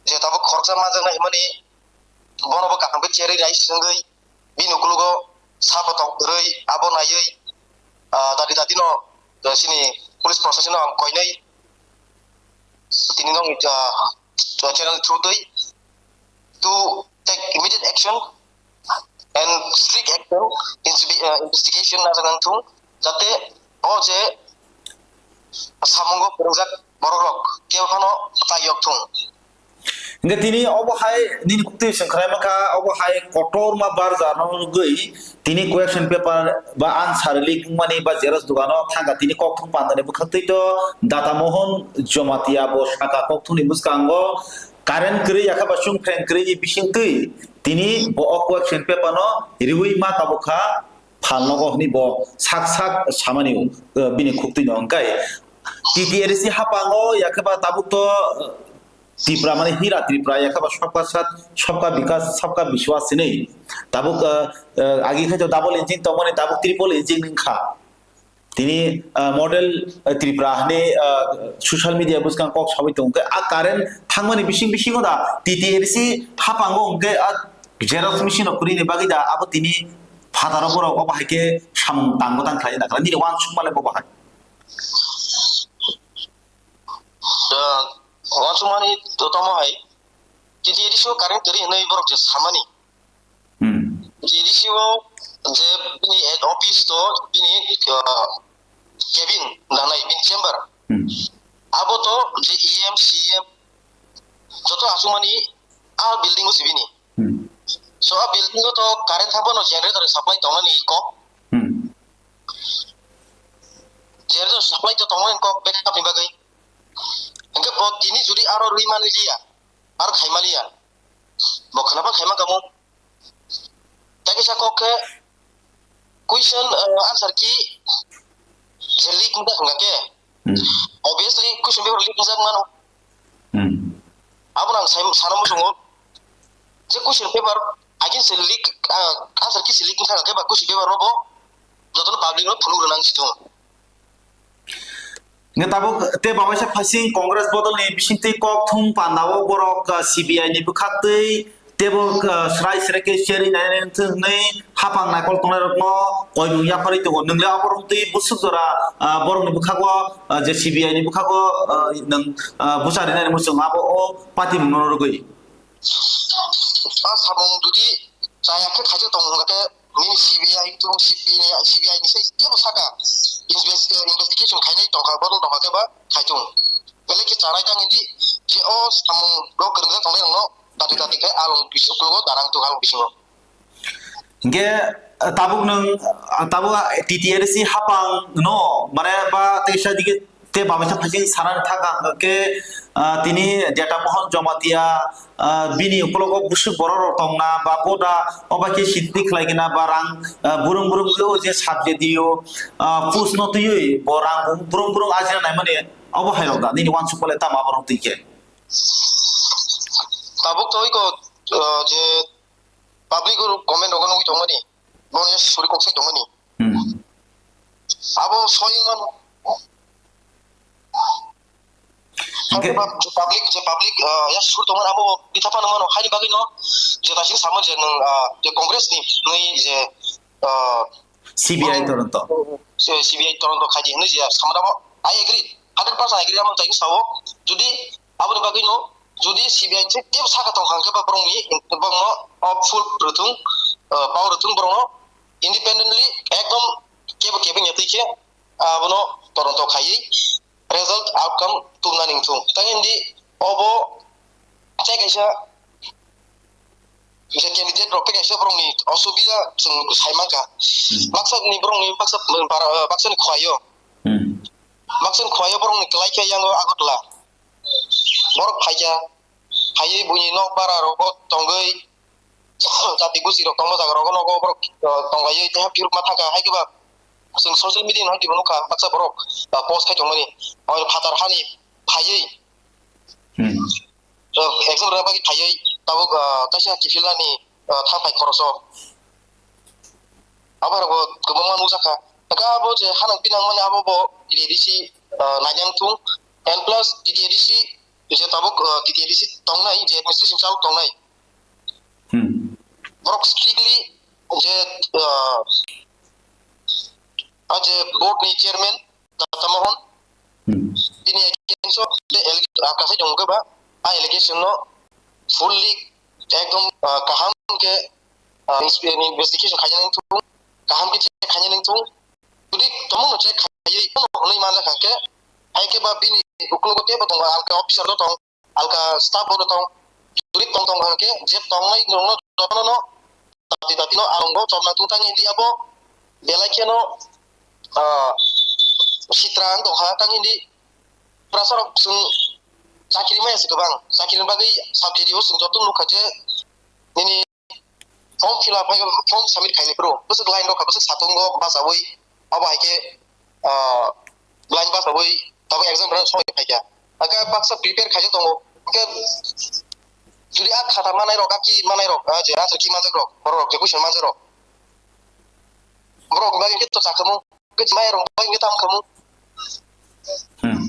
je tabuk khoroksa manjaknai hwnmani bono bo kaham khe cherwi rai swngwi bini ukologo sabo tong kwrwi abo naiwi, ah, dadi dadi no, eh, chini police procession ang koinai tini nong, ah, channel through twi to take immediate action and strict action, insti-, ah, investigation na nang thung, jate o je samungo phwrwngjak borok rok kebo phano tai yok thung. Hingke tini obo hai nini kutui swngkhrai mankha, obo hai kotorma barja no rwgwi tini question paper ba answer leak wngmani ba xerox dogano thangkha tini kokthum pandani bwkhaktwi to Data Mohon Jomatia bo saka kokthumni bwskango current kwrwi yakha ba chwngphreng kwrwini bisingtwi tini bo o question paper no riwi ma tabukha phalnogo hwnwi bo sak sak samani, uh, bini khuktwi no hwnkhe T T A D C hapango yakhe ba tabuk to, uh, Tipra mane hira Tripura yakhe ba sabka sath, sabka bikas, sabka biswas hinwi tabuk, uh, uh, agi khe to double engine tongmani tabuk triple engine wngkha. Tini, ah, model, ah, Tripura hani, ah, social media bwskang kok sawi tongo. Hwnkhe a current thangmani bising bisingo da T T A D C hapango hwnkhe a xerox machine rok kwrwini bagwi da abo tini phataro borok obo hai khe samung tangbo tang khlai da khlai. Nini uansukma le bobo hai. Da uansukmani to tamo hai T T A D C o current kwrwi hinwi borok je samani. Hmm. T T A D C o je bini head office to bini, uh, cabin nanai bini chamber. Hmm. Abo to je E M, C M joto asumani a building o sibini. Hmm. So a building o to current habo no generator supply tongnani kok. Hmm. Generator supply to tongnani kok backup ni bagwi. Hingke bo tini jodi aro rwi manliya, aro khai manliya. Bo khwnaba khai mankha mo. Tei kisa kok khe question, uh, answer key je leak wngkha hwnga khe. Hmm. Obviously, question paper leak wngjak mano. Hmm. Abono ang sai-, sana muchungo je question paper again se leak, uh, answer key se leak wngkha hwnga khe ba question paper robo jotono public no phunuk rwnang si thung. Hingke tabuk tei babaisa phasing Congress bodolni bisingtwi kok thung pandao borok, ah, C B I ni bwkhaktwi teibo, ah, srai srai khe cherwi nai nai wngthung hwnwi hapang naikol tongnairokno koimung yapharwi tongo. Nwng le oborok twi bwswk jora, ah, borokni bwkhago, ah, je C B I ni bwkhago, ah, nwng, ah, bwcha rinani muchung abo o patimungno rwgwi. A samung jodi chaya khe khaijak tongo hwnba khe nini C B I tongo, C B I, C B I ni sai tebo saka invest-, investigation khainai tongkha, bodol tongkha khe ba khaitung. Belai khe chanai tang hindi je o samung rok kwrwngjak tongnai rokno dati dati khe along bis-, uklogo darang tuk along bisingo. Hingke, eh, tabuk nwng, eh, tabuk, ah, T T A D C hapang no, mane ba teisa digi te babaisa phasing sanani thaka hwnkhe, ah, tini Data Mohon Jomatia, ah, bini ukologo bwswk borok rok tongna ba boda oba khe sitri khlai gina ba rang, ah, burung burung o je subject dio, ah, post no twiwi bo rang burung burung ajina naimani obo hai rok da nini uansuk bole tamo aborok twi khe. Tabuk to iko, ah, je public o comment rogo nugwi tongmani, bono ya suri kok sai tongmani. Hmm. Abo soi mano. Hingke je public, je public, ah, ya sur tongmani abo bitha phano mano. Haini bagwi no je naising samo je nwng, ah, je Congress ni nwi je, ah, C B I toronto. C-, C B I toronto khaidi hinwi je samano abo I agree, hundred percent agree amo tei sao. Jodi aboni bagwi no, jodi C B I ni tebo saka tong kha hwnkhe ba borokni, borokno, o, full rwthung, o, power rwthung borokno independently ekdom kebo kebo ya twi khe, abono toronto khaiwi result outcome tubna ningthung. Tei hindi obo tei kaisa je candidate rok tei kaisa borokni osubida chwng sai mankha. Hmm. Baksa ni borokni baksa, bara-, baksa ni khwlaio. Hmm. Baksa ni khwlaio borokni kwlai khe yango Agartala. Borok phaikha, phaiwi buini nok bara rogo tongwi, jati gusi rok tongma jaga rogo nogo borok, uh, tonglaiwi tei phirokma thangkha. Hai khe ba chwng social media no hai khe bo nukha, baksa borok, uh, post khai tongmani, oino phatar hani phaiwi. Hmm. Uh, exam rwna bagwi phaiwi tabuk, uh, kaisa kiphilnani, uh, thanpai khoroso. Abo rokbo kwbangma nukjakha. Hwnkhe abo je hanang pinang mani abo bo T T A D C, ah, nainang thung. And plus T T A D C je tabuk, ah, T T A D C tongnai, je administration chalo tongnai. Hmm. Borok strictly je, ah, ah, je board ni chairman Data Mohon, Hmm. Tini against o je allegation, ah, kasai tongo khe ba, a allegation no fully ekdom, ah, kaham khe, ah, ins-, investigation khaina nangthung, kaham khe check khaina nangthung. Jodi tongmung no check khaiwi bono hwnwi manjak kha khe, hai khe ba bini uklogo teibo tongo, alka officer rok tong, alka staff rok tong, jodi tong tong kha khe, je tongnai rokno jotono no dati dati no ang bo chomna tungthang hindi abo, belai kheno, ah, sitra ang tongkha tang hindi. Prasa rok chwng chakiri maya se kwbang, chakiri bagwi sub G D O chwng joto nukha je nini form fill up hai form submit khainai phuru bwswk line rok kha, bwswk satungo bachaui abo hai khe, ah, line bachaui tabuk exam rwna soi phaikha. Hakhe baksa prepare khaijak tongo. Hakhe jodi a khata manai rok, a ki manai rok, a je answer ki manjak rok, borok rok je question manjak rok, borok bagwi khe to chakhamu, khe maya rok bagwi khe tam khamu. Hmm.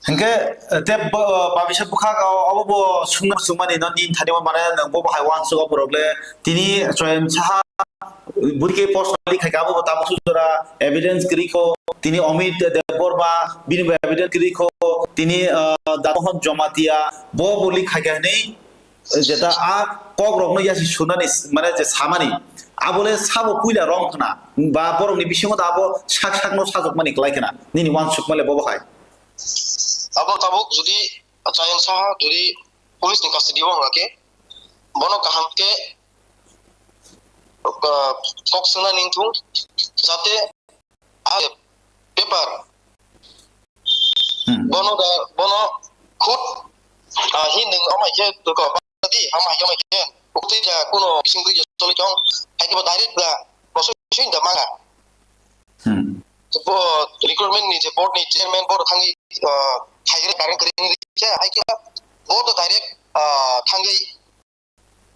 Hinkhe, eh, te bo, eh, babisa bwkhak, o, obo bo sungna sungmani no nini thani bo mane nang bo bo hai uansuk o borok le tini Choyon Saha bwrwi khe post leak khai kha, abo bo tabuk sujora evidence kwrwi kho, tini Amit Debbarma bini bo evidence kwrwi kho, tini, eh, Damohon Jomatia bo bo leak khai kha hinwi, eh, jeta a kok rokno yasi sunani s-, mane je samani, abo le sabo puila wrong khna, ba borokni bisingo da abo sak sakno sajokmani kwlai khna, nini uansukma le bo bo hai. Abo tabuk jodi Choyon Saha jodi police ni custody o wngkha khe, bono kaham khe, uh, kok swngnani wngthung, jate a paper Hmm. bono da, bono khud, ah, hi nwng amai khe duko di, amai khe, amai khe, uktwi ja kuno bising twi ja choli tong, hai khe bo direct da, bosoi soi da manga. Hmm. Bo recruitment ni je board ni chairman, board thangwi, ah, hai khe direct khe, hai khe board direct, ah, thangwi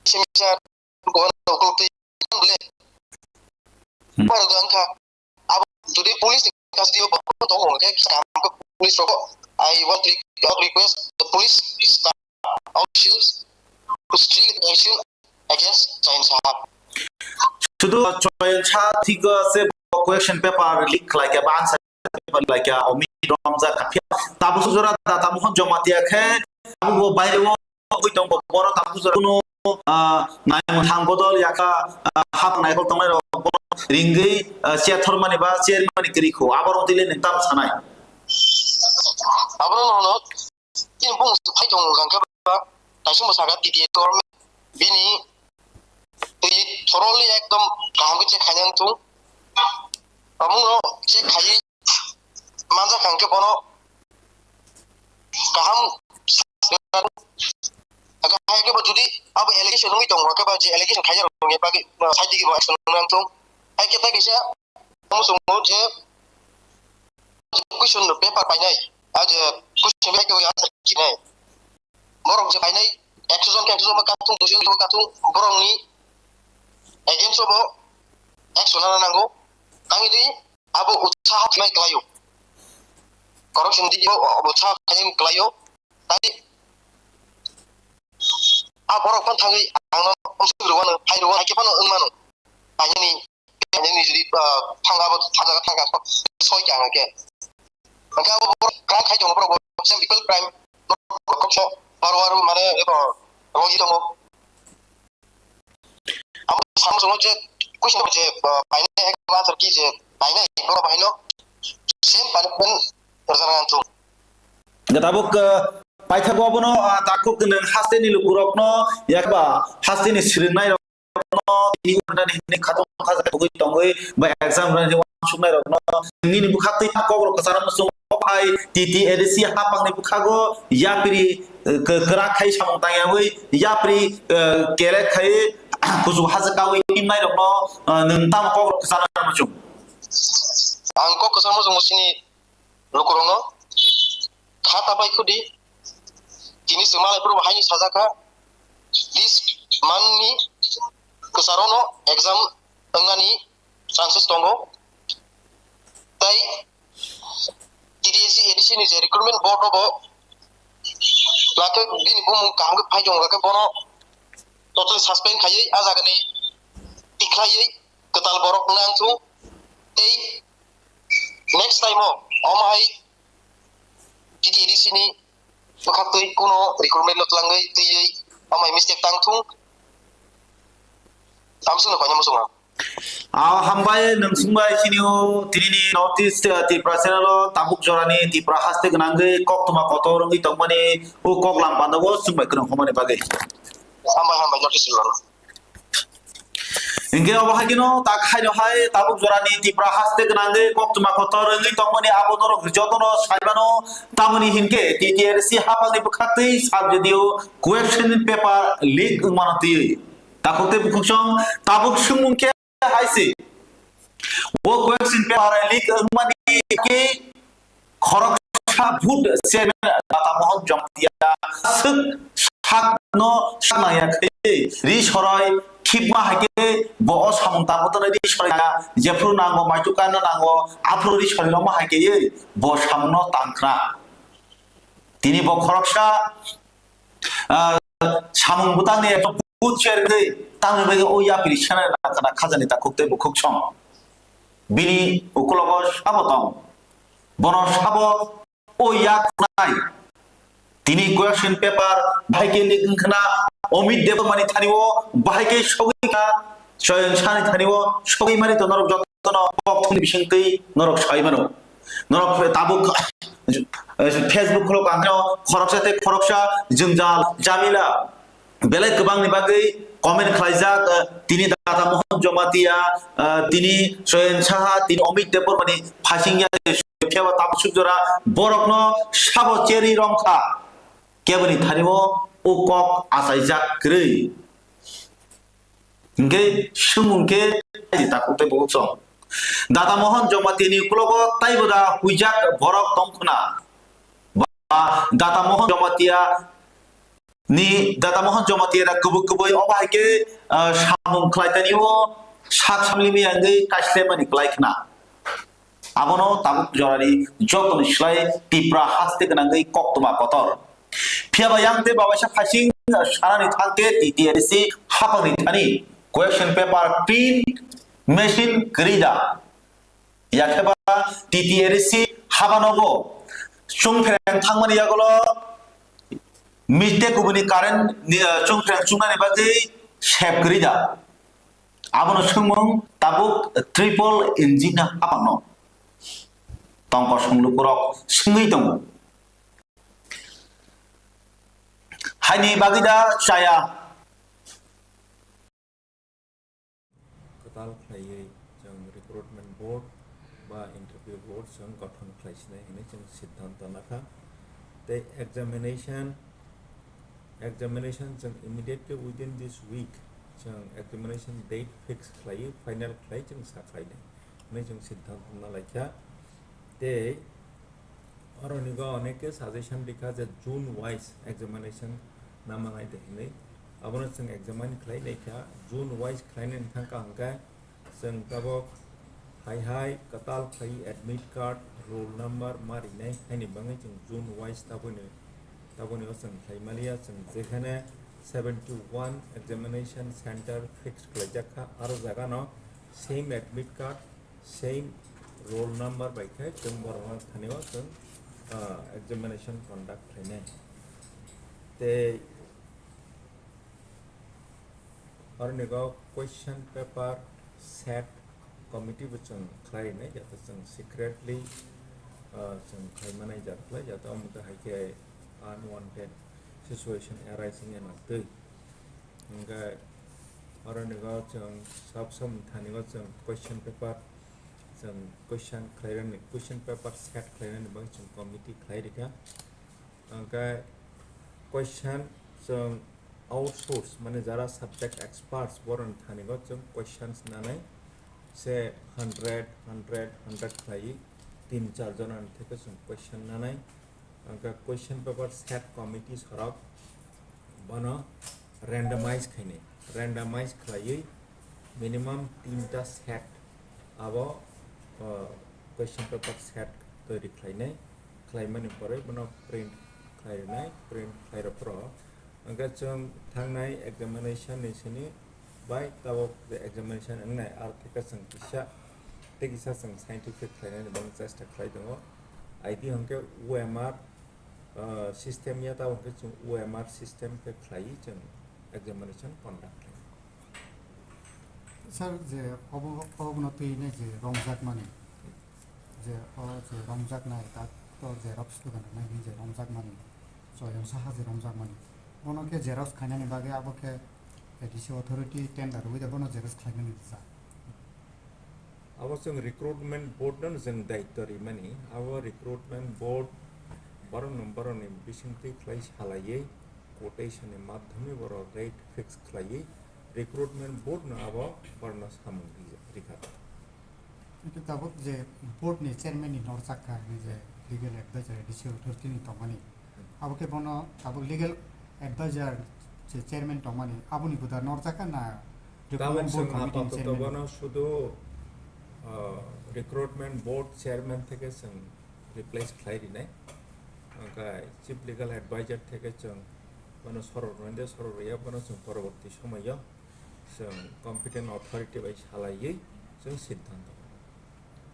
signature ko ukulti bole. Hmm. Par wngkha. Abo jodi police ni custody o bo tongo hwnkhe, police rok, I want to request the police staff, officials to strictly action against Choyon Saha. Sudu Choyon Saha thik se question paper leak khlai kha ba answer paper leak kha, omi romjak kha. Tabuk jora da Damohon Jomatia khe abo bo baire o ui tong bo, boro tabuk jora kuno, ah, naimwthang bodol yakha, ah, hap naikol tongnai rok bo ringwi, ah, chair thormani ba chair mani kwrwi kho. Abo rok twi le nwng tam sanai. Abo no no. Chini bung phai tong hwnkha khe ba, taisingbo saka T T A government bini twi thoroughly ekdom kaham khe check khaina wngthung. Omo no check khaiwi manjak kha hwnkhe bono kaham. Hwnkhe hai khe bo jodi abo allegation wngwi tongo, hwnkhe ba je allegation khaijak rokni bagwi, uh, side digi bo action wngna wngthung. Hai khe tai kaisa Omo chwngno je question paper painai, a je question paper answer khinai. Borok je painai, ekso jon khe ekso jon kathung, duiso jon kathung, borokni against o bo action lana nango. Tangwi di abo utsaha khinai kwlaio. Corruption di o utsaha khinai kwlaio. Tangwi a borok phano thangwi ang no umsuk rwano, phai rwano, hai khe phano wng mano. Painani Nini jodi, ah, thangabo, thangjaga thangkha, soi kha hwnkhe. Hwnkhe abo borok crime khai tongo, borok bo same equal crime, borok kok so, baro baro mane, ebo, rogi tongo. Abo samo songo je, question je, ah, painai ek answer ki je, painai borok bahaino same punishment rwjak nang thung. Tabuk, ah, paithago abono, ah, takhuk nung hasteni lukurokno, yakba hasteni swrwngnairok, tini ghonta ni hwnwi khatungkha tugwi tongwi ba exam rwna hwnwi uansuknai rokno nini bwkhak twi ta kok rok kwcharo muchung o phai T T A D C hapang ni bwkhago yapri, eh, kw-, kwrak khai samung tangyawi yapri, eh, kelek khai kuchuk hajak kawi himnai rokno, eh, nwng tamo kok rok kwcharo muchung? Ang kok kwcharo muchung sini lukurokno kha ta pai khudi. Tini chwng malai phuru bo haini sajak kha, this month ni kwcharo no exam wngnani chances tongo. Tai T T A C A D C ni je recruitment board no bo nakhe bini bumung kaham khe phai tongo, khe bono totally suspend khaiwi a jaga ni tikhlaiwi kwtal borok nang thung tei next time o Omo hai T T A D C ni bwkhaktwi kuno recruitment no twlangwi twiwi omo hai mistake tang thung. Tamswkno koina muchungo. Ah, hambai, nwng sungbai chini o tini ni North East, eh, Tripura channel o tabuk jorani Tripura haste gwnangwi koktwma kotor wngwi tongmani o kok lam panda o chwngbai kwrwng hwnmani bagwi. Hambai, hambai, North East Tripura. Hinkhe obo hai kheno tak haino hai tabuk jorani Tripura haste gwnangwi koktwma kotor wngwi tongmani abo norok jotono saimano, tamoni hinkhe T T A D C haphangni bwkhaktwi sub-, judicial question paper leak wngmano twiwi. Takhuk tei bukhuksong tabuk swngmung khe hai se. O question paper leak wngmani khe khoroksa vote chairman Data Mohan Jamatia swk sakno saknangya khe ri soroi khibma hai khe bo o samung tangma tongnai ri soroi ya, jephru nango maitu kanna nango aphuru ri soroi rokma hai khe bo samungno tang khna. Tini bo khoroksa ah, samung bwtangni ekdom buchar wngwi tamni bagwi o yapri sena rwna khajani takhuk tei bukhuksong. Bini ukulogo sabo tong. Bono sabo o yak nai. Tini question paper bahai khe leak wngkhna Amit Debbarmani thani o bahai khe sogwi kha Choyang Sahani thani o sogwi mani to norok joto no kok thumni bisingtwi norok sai mano. Norok tabuk Facebook khulok ang khoroksa tei khoroksa jwngjal jamila belai kwbangni bagwi comment khlaijak, eh, tini Data Mohan Jamatia, eh, tini Choyang Saha, tini Amit Debbarmani phasingya phiya ba tabuk suk jora borokno sabo cherwi romkha keboni thanio o kok achaijak kwrwi. Hinkhe swngmung khe takhuk tei bukhuksong. Data Mohan Jamatia ni ukulogo taibo da huijak borok tong khna. Ba Data Mohan Jamatia ni, Data Mohan Jamatia da kubui kubui obo hai khe, ah, samung khlai tani o sak samlimi wngwi kaisle mani klai khna. Abono tabuk jorani jotoni slai Tipra haste gwnangwi koktwma kotor. Phiya ba yang tei babaisa phaising sanani thangkhe T T A D C haphangni thani question paper print machine kwrwi da. Yakheba T T A D C habanogo chwngphereng thangmani yagulo miste kubuni current ni, ah, chwngphereng chungnani bagwi sep kwrwi da. Abono swngmung tabuk triple engine habano tongkosong lukurok swngwi tongo. Haini bagwi da chaya. Kwtal khlaiwi chwng recruitment board ba interview board chwng gothon khlai sinai hwnwi chwng siddhanto nakha. Tei examination, examination chwng immediately within this week chwng examination date fix khlaiwi final khlai chwng sa khlainai hwnwi chwng siddhanto nalaikha. Tei oronigo oneke suggestion rikha je June wise examination namanai de hinwi. Abono chwng examine khlai naikha, June wise khlainani thangkha hwnkhe chwng tabok hai hai kwtal khlai admit card, roll number ma rinai haini bagwi chwng June wise taboni, taboni o chwng khlai maliya. Chwng jekhane seventy one examination center fix khlaijak kha, aro jagano same admit card, same roll number bai khe chwng borokno thani o chwng, ah, examination conduct khlainai. Tei oronigo question paper set committee bo chwng khlai rinai, jate chwng secretly, ah, chwng khlai manai jat khlai, jate omo khe hai khe unwanted situation arising ya na twi. Hingkhe oronigo chwng sab sab thanigo chwng question paper, chwng question khlairani, question paper set khlairani bagwi chwng committee khlai rikha. Hingkhe question chwng outsource, mane jara subject experts, boroni thanigo chwng questions nanai se hundred, hundred, hundred khlaiwi tin char jonani theke chwng question nanai. Hingkhe question paper set committee sorok bono randomize khainai. Randomize khlaiwi minimum tinta set abo, uh, question paper set toiri khlainai. Khlaimani pore bono print khlai rinai, print khlai rw phuru hingkhe chwng thangnai examination ni sini bai tabok je examination wngnai, aro theke chwng kisa tei kisa chwng scientific khlainani bagwi chesta khlai tongo. I B hwnkhe O M R, ah, system ya, tabo hwnkhe chwng O M R system khe khlaiwi chwng examination conduct khlai. Sir, je obo, obono twi nai je romjakmani, je o je romjaknai, ta to xerox dogan nai je romjakmani, choyang saha je romjakmani, bono khe xerox khainani bagwi abo khe A D C authority tender rwui da bono xerox khlainani rwjak. Abo chwng recruitment board no chwng daityo rimani, abo recruitment board borokno borokni bisingtwi khlai salaiwi quotation ni madhyome borok rate fix khlaiwi recruitment board no abo borokno samung ri-, rikha. Hwnkhe tabuk je board ni chairman ni norjak kha, hwnwi je legal advisor A D C authority ni tongmani, abo khe bono tabuk legal advisor je chairman tongmani, aboni gwdar norjak kha na? Tabuk recruitment board chwng committee ni apato chairman bono sudu, ah, recruitment board chairman theke chwng replace khlai rinai. Hwnkhe chief legal advisor theke chwng bono sorok rwna de, sorok rwya bono chwng poroborti somoyo chwng competent authority bai salaiwi chwng siddhanto.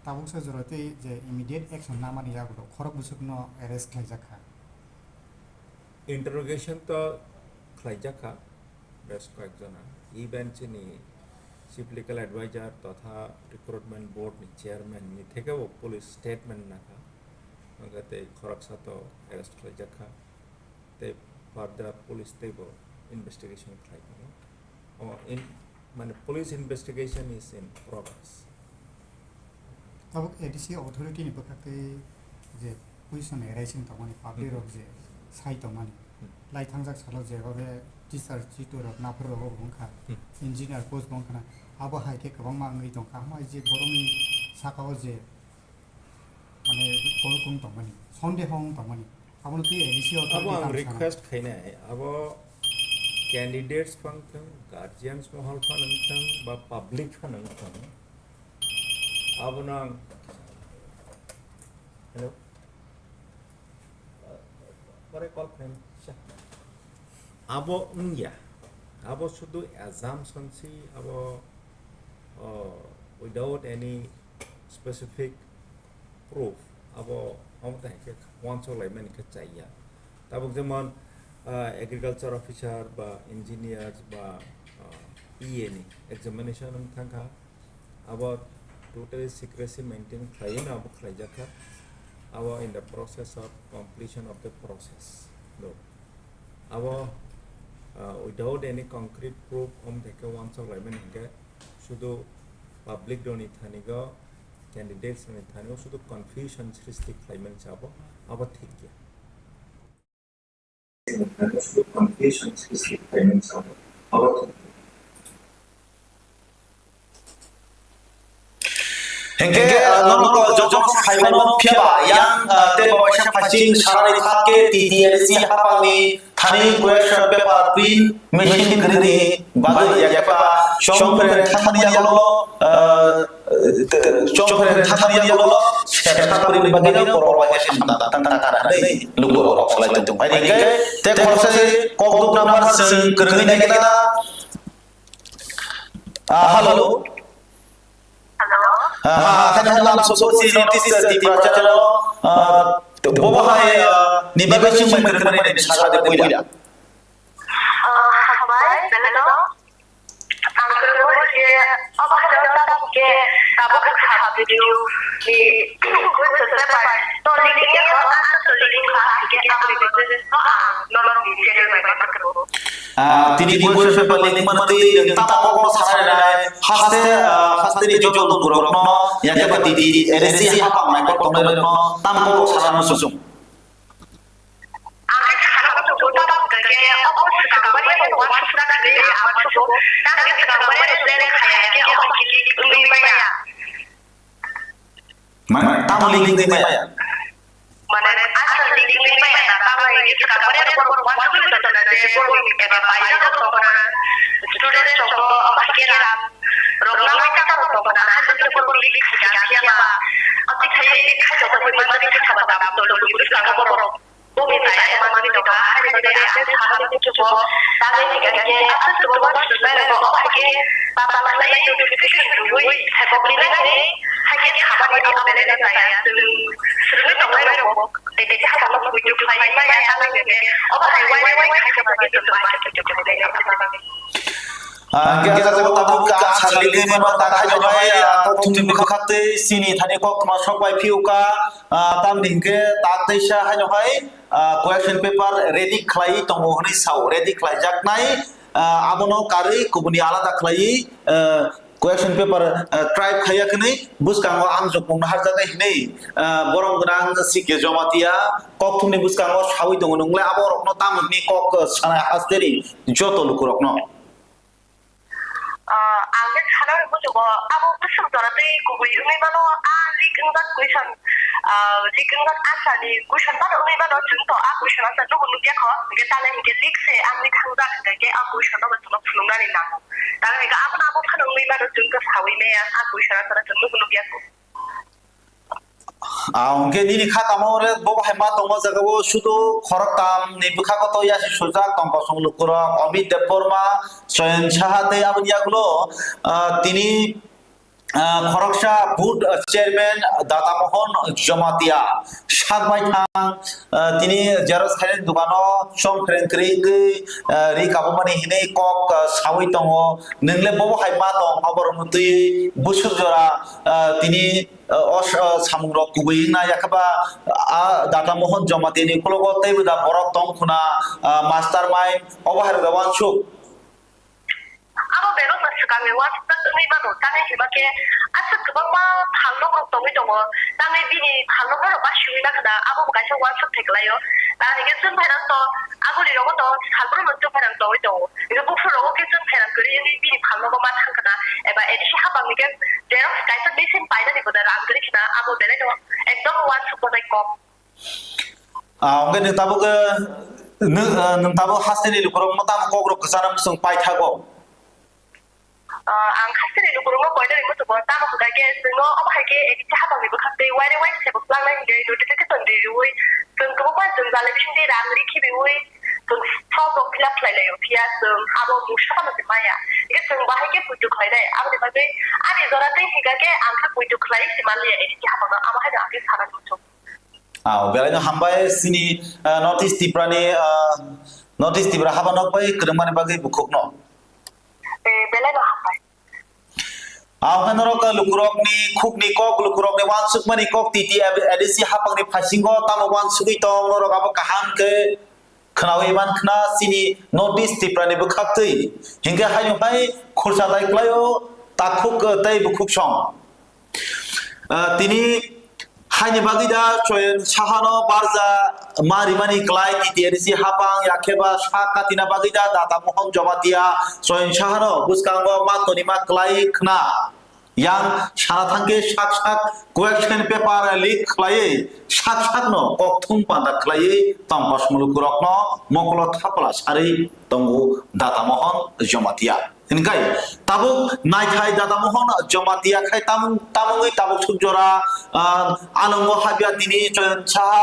Tabuksa jora tei je immediate action namani yagulo khorok bwswkno arrest khlaijak kha. Interrogation to khlaijak kha bes koyek jona, even chini chief legal advisor totha recruitment board ni chairman ni thekebo police statement nakha, hwnkhe tei khoroksa to arrest khlaijak kha. Tei further police teibo investigation khlai tongo. O in, mane, police investigation is in progress. Tabuk A D C authority ni bwkhak tei je position arising tongmani, public rok je sai tongmani, lai thangjak salo je oro teacher chitu rok naphar rok wngkha, engineer post wngkha na, abo hai khe kwbangma wngwi tongkha. Hamai je borokni saka o je mane kol kung tongmani, sonde hong tongmani, abono twi A D C o abo ang request khainai, abo candidates phang thang, guardians mohol phano wngthang, ba public phano wngthang, abono ang, hello? Pore call khainai. Abo wngya, abo sudu assumption si, abo, oh, without any specific proof, abo omo tai khe uansuk laimani khe chaya. Tabuk jemon, ah, agriculture officer ba engineers ba, ah, E A ni examination wng thangkha, abo totally secrecy maintain khlaiwi no abo khlaijak kha. Abo in the process of completion of the process. No. Abo, uh, without any concrete proof, om theke uansuk laimani hinkhe sudu public rokni thani go, candidates rokni thani go sudu confusion srishti khlaimani se abo, abo thik ya. Hingke, ah, norok jotono saimano phiya ba, yang, ah, tei bo kaisa phaiching sarani thake T T L C hapangni thani question paper print machine kwrwini bagwi yakeba chongphren thani yagulo, ah, chongphren thani yagulo sepha kwrwini bagwi no borok bai samda tang tang tang tang hinwi lukurok salai tongthok. Hingke tei khoroksa se kokduk number chwng kwrwngwi naikhe na. Ah, hello. Hello. Ah, ha, ha, ha, ha, so, so, si, notice, uh, Tipra channel, uh, bobo hai, uh, ni bagwi chwng mai kwrwngmani saka de puila. Uh, hambai, hello. Ang kwrwngmani je, obo hai jora tabuk khe, tabuk kha video ni, question paper, to link ya, to link kha, khe, ang kwrwngmani je, no, ang, no, no, ni channel bai ma kwrwng. Ah, tini question paper ni mantwi tamo kokno sanai nai haste, ah, haste ni joto lukurokno yakeba tini N S C hapang nai kok tongnai rokno tamo kok sana muchung. Ang khe sana muchung tamo khe obo swkang bari obo wansuk ta khe ama sugo tang khe swkang bari le khaya khe obo khe wngwi maya. Mane, tamo link wngwi maya? Mane, aswk link wngwi maya na, tamo link wngwi maya na, tamo link wngwi maya na, je borok eba paijak rok tongkha na, student rok tongkha, abo hai khe rang rok nangmani tamo rok tongkha na, hai khe borok link khaijak phiya ba, abo khe link khaijak rok bai manjak khe sabo tamo tolo link wngwi tongkha borok. Bumi kaya manwi tongkha, hai khe ang khe sakani kuchugo, tamo hingkha khe, aswk kwbangma student rok hai khe, papa khlaiwi notification rwui, hai kok rinai hinwi, Hakhe khabani abo belai no chaya, chwng swrwngwi tongnai rokbo tei tei khe hajakno buitrok khlaiwi maya, tamo hinkhe obo hai wai wai khaijak bagwi chwng bahai khe buitrok khlainai. Ah, hingke ah, jaga o tabuk kaha salini mano tak hai no hai, ah, kok thumni bwkhak tei chini thani kok ma sok bai phiyo ka, ah, tamni hingke tak teisa hai no hai, ah, question paper ready khlai tongo hwnwi sao, ready khlai jaknai, ah, abono karwi kubuni alada khlai, ah, question paper, ah, type khaiya kwnwi bwskango ang jokmung no harjaknai hwnwi, ah, borom gwnang C K Jamatia kok thumni bwskango sawi tongo, nwngle abo rokno tamni kok, ah, sanai hasteni joto lukurokno. Ah, ang khe sana hwnwi muchungo, abo bwswk jora tei kubui wngwi mano, a leak wngjak question, ah, leak wngjak answer ni question phano wngwi mano, chwng to a question answer nugo nukya kho, hwnkhe tale hwnkhe leak se wngwi thangjak, hwnkhe a question no chwngno phunuknani nango. Tamo hwnkhe abono abo phano wngwi mano, chwng to sawi maya, a question answer no chwng nugo nukya kho. Ah, hwnkhe nini kha tamo re bo hai ma tongo jaga o sudu khoroktam ni bwkha koto yasi sujak tong kosong lukurok Amit Debbarma, Soyam Saha tei aboni yagulo, ah, tini, ah, khoroksa board, ah, chairman Data Mohon Jamatia sak bai thang, ah, tini xerox khainani dukano chong phreng kwrwi wngwi, ah, ri kabumani hinwi kok, ah, sawi tongo. Nwngle bo hai ma tong oborokno twi busuk jora, ah, tini o, o, samung rok kubui wngna, yakhe ba, ah, Data Mohon Jamatia ni ukologo teibo da borok tong khuna, ah, mastermind, obo hai rok da uansuk. Abo bebak no swkang ni uansuk tak wngwi mano, tamni hwnba khe aswk kwbangma phalnok rok tongwi tongo, tamni bini phalnok rok ba simi na khna, abo bo kaisa uansuk thai kwlaio. Tamni hwnkhe chwng phairang to, aboni rogo to salbrum no chwng phairang tongwi tongo. Hingke buphuru rogo khe chwng pherang kwrwi wngwi bini phalnogo ma thang khna, eba A D C hapang ni khe xerox kaisa machine painani bo da rang kwrwi khna, abo belai no ekdom uansuk tongnai kok. Ah, hwnkhe nwng tabuk, eh, nwng, eh, nwng tabuk hasteni lukurok no tamo kokrok kwchana mwswng paithago? Ah, ang hasteni lukurok no koinani muchungo tamo hwnkha khe chwngno obo hai khe A D C hapang ni bwkhak tei waire waise bo swlangnai hwnkhe notification ri rwui chwng kwbangma jwngjal ni bisingtwi rang ri khibiui, chwng form rok fill up khlai laio, phiya chwng abo mungsa phano se maya. Hingke chwng bahai khe poito khlai nai. Aboni bagwi ani jora tei hingka khe ang khe poito khlai se manliya, A D C hapang no abo haino ang khe sana muchung. Ah, belai no hambai chini, ah, North East Tripura ni, ah, North East Tripura haba nok bai kwrwngmani bagwi bukhuk no. Eh, belai no hambai. Ang khe norok lukurokni khukni kok, lukurokni uansukmani kok, T T A D C hapangni phasingo tamo uansugwi tong, norok abo kaham khe khnaui man khna chini North East Tripura ni bwkhaktwi. Hinkhe hayung hai khursa dai klaio takhuk tei bukhuk song. Ah, tini Haini bagwi da Choyan Sahano barja ma rimani klai T T A D C hapang, yakheba sak katina bagwi da Data Mohon Jomatia Choyan Sahano bwskango ma tonima klai khna. Yang sana thangkhe sak sak question paper leak khlaiwi sak sakno kokthum panda khlaiwi tong kosmulukurokno mokolo thapla sarwi tongo Data Mohon Jomatia. Hinkhe tabuk naithai Dada Mohon Jomatia khai tamung, tamungwi tabuk suk jora, ah, alongo habya tini Choyan Saha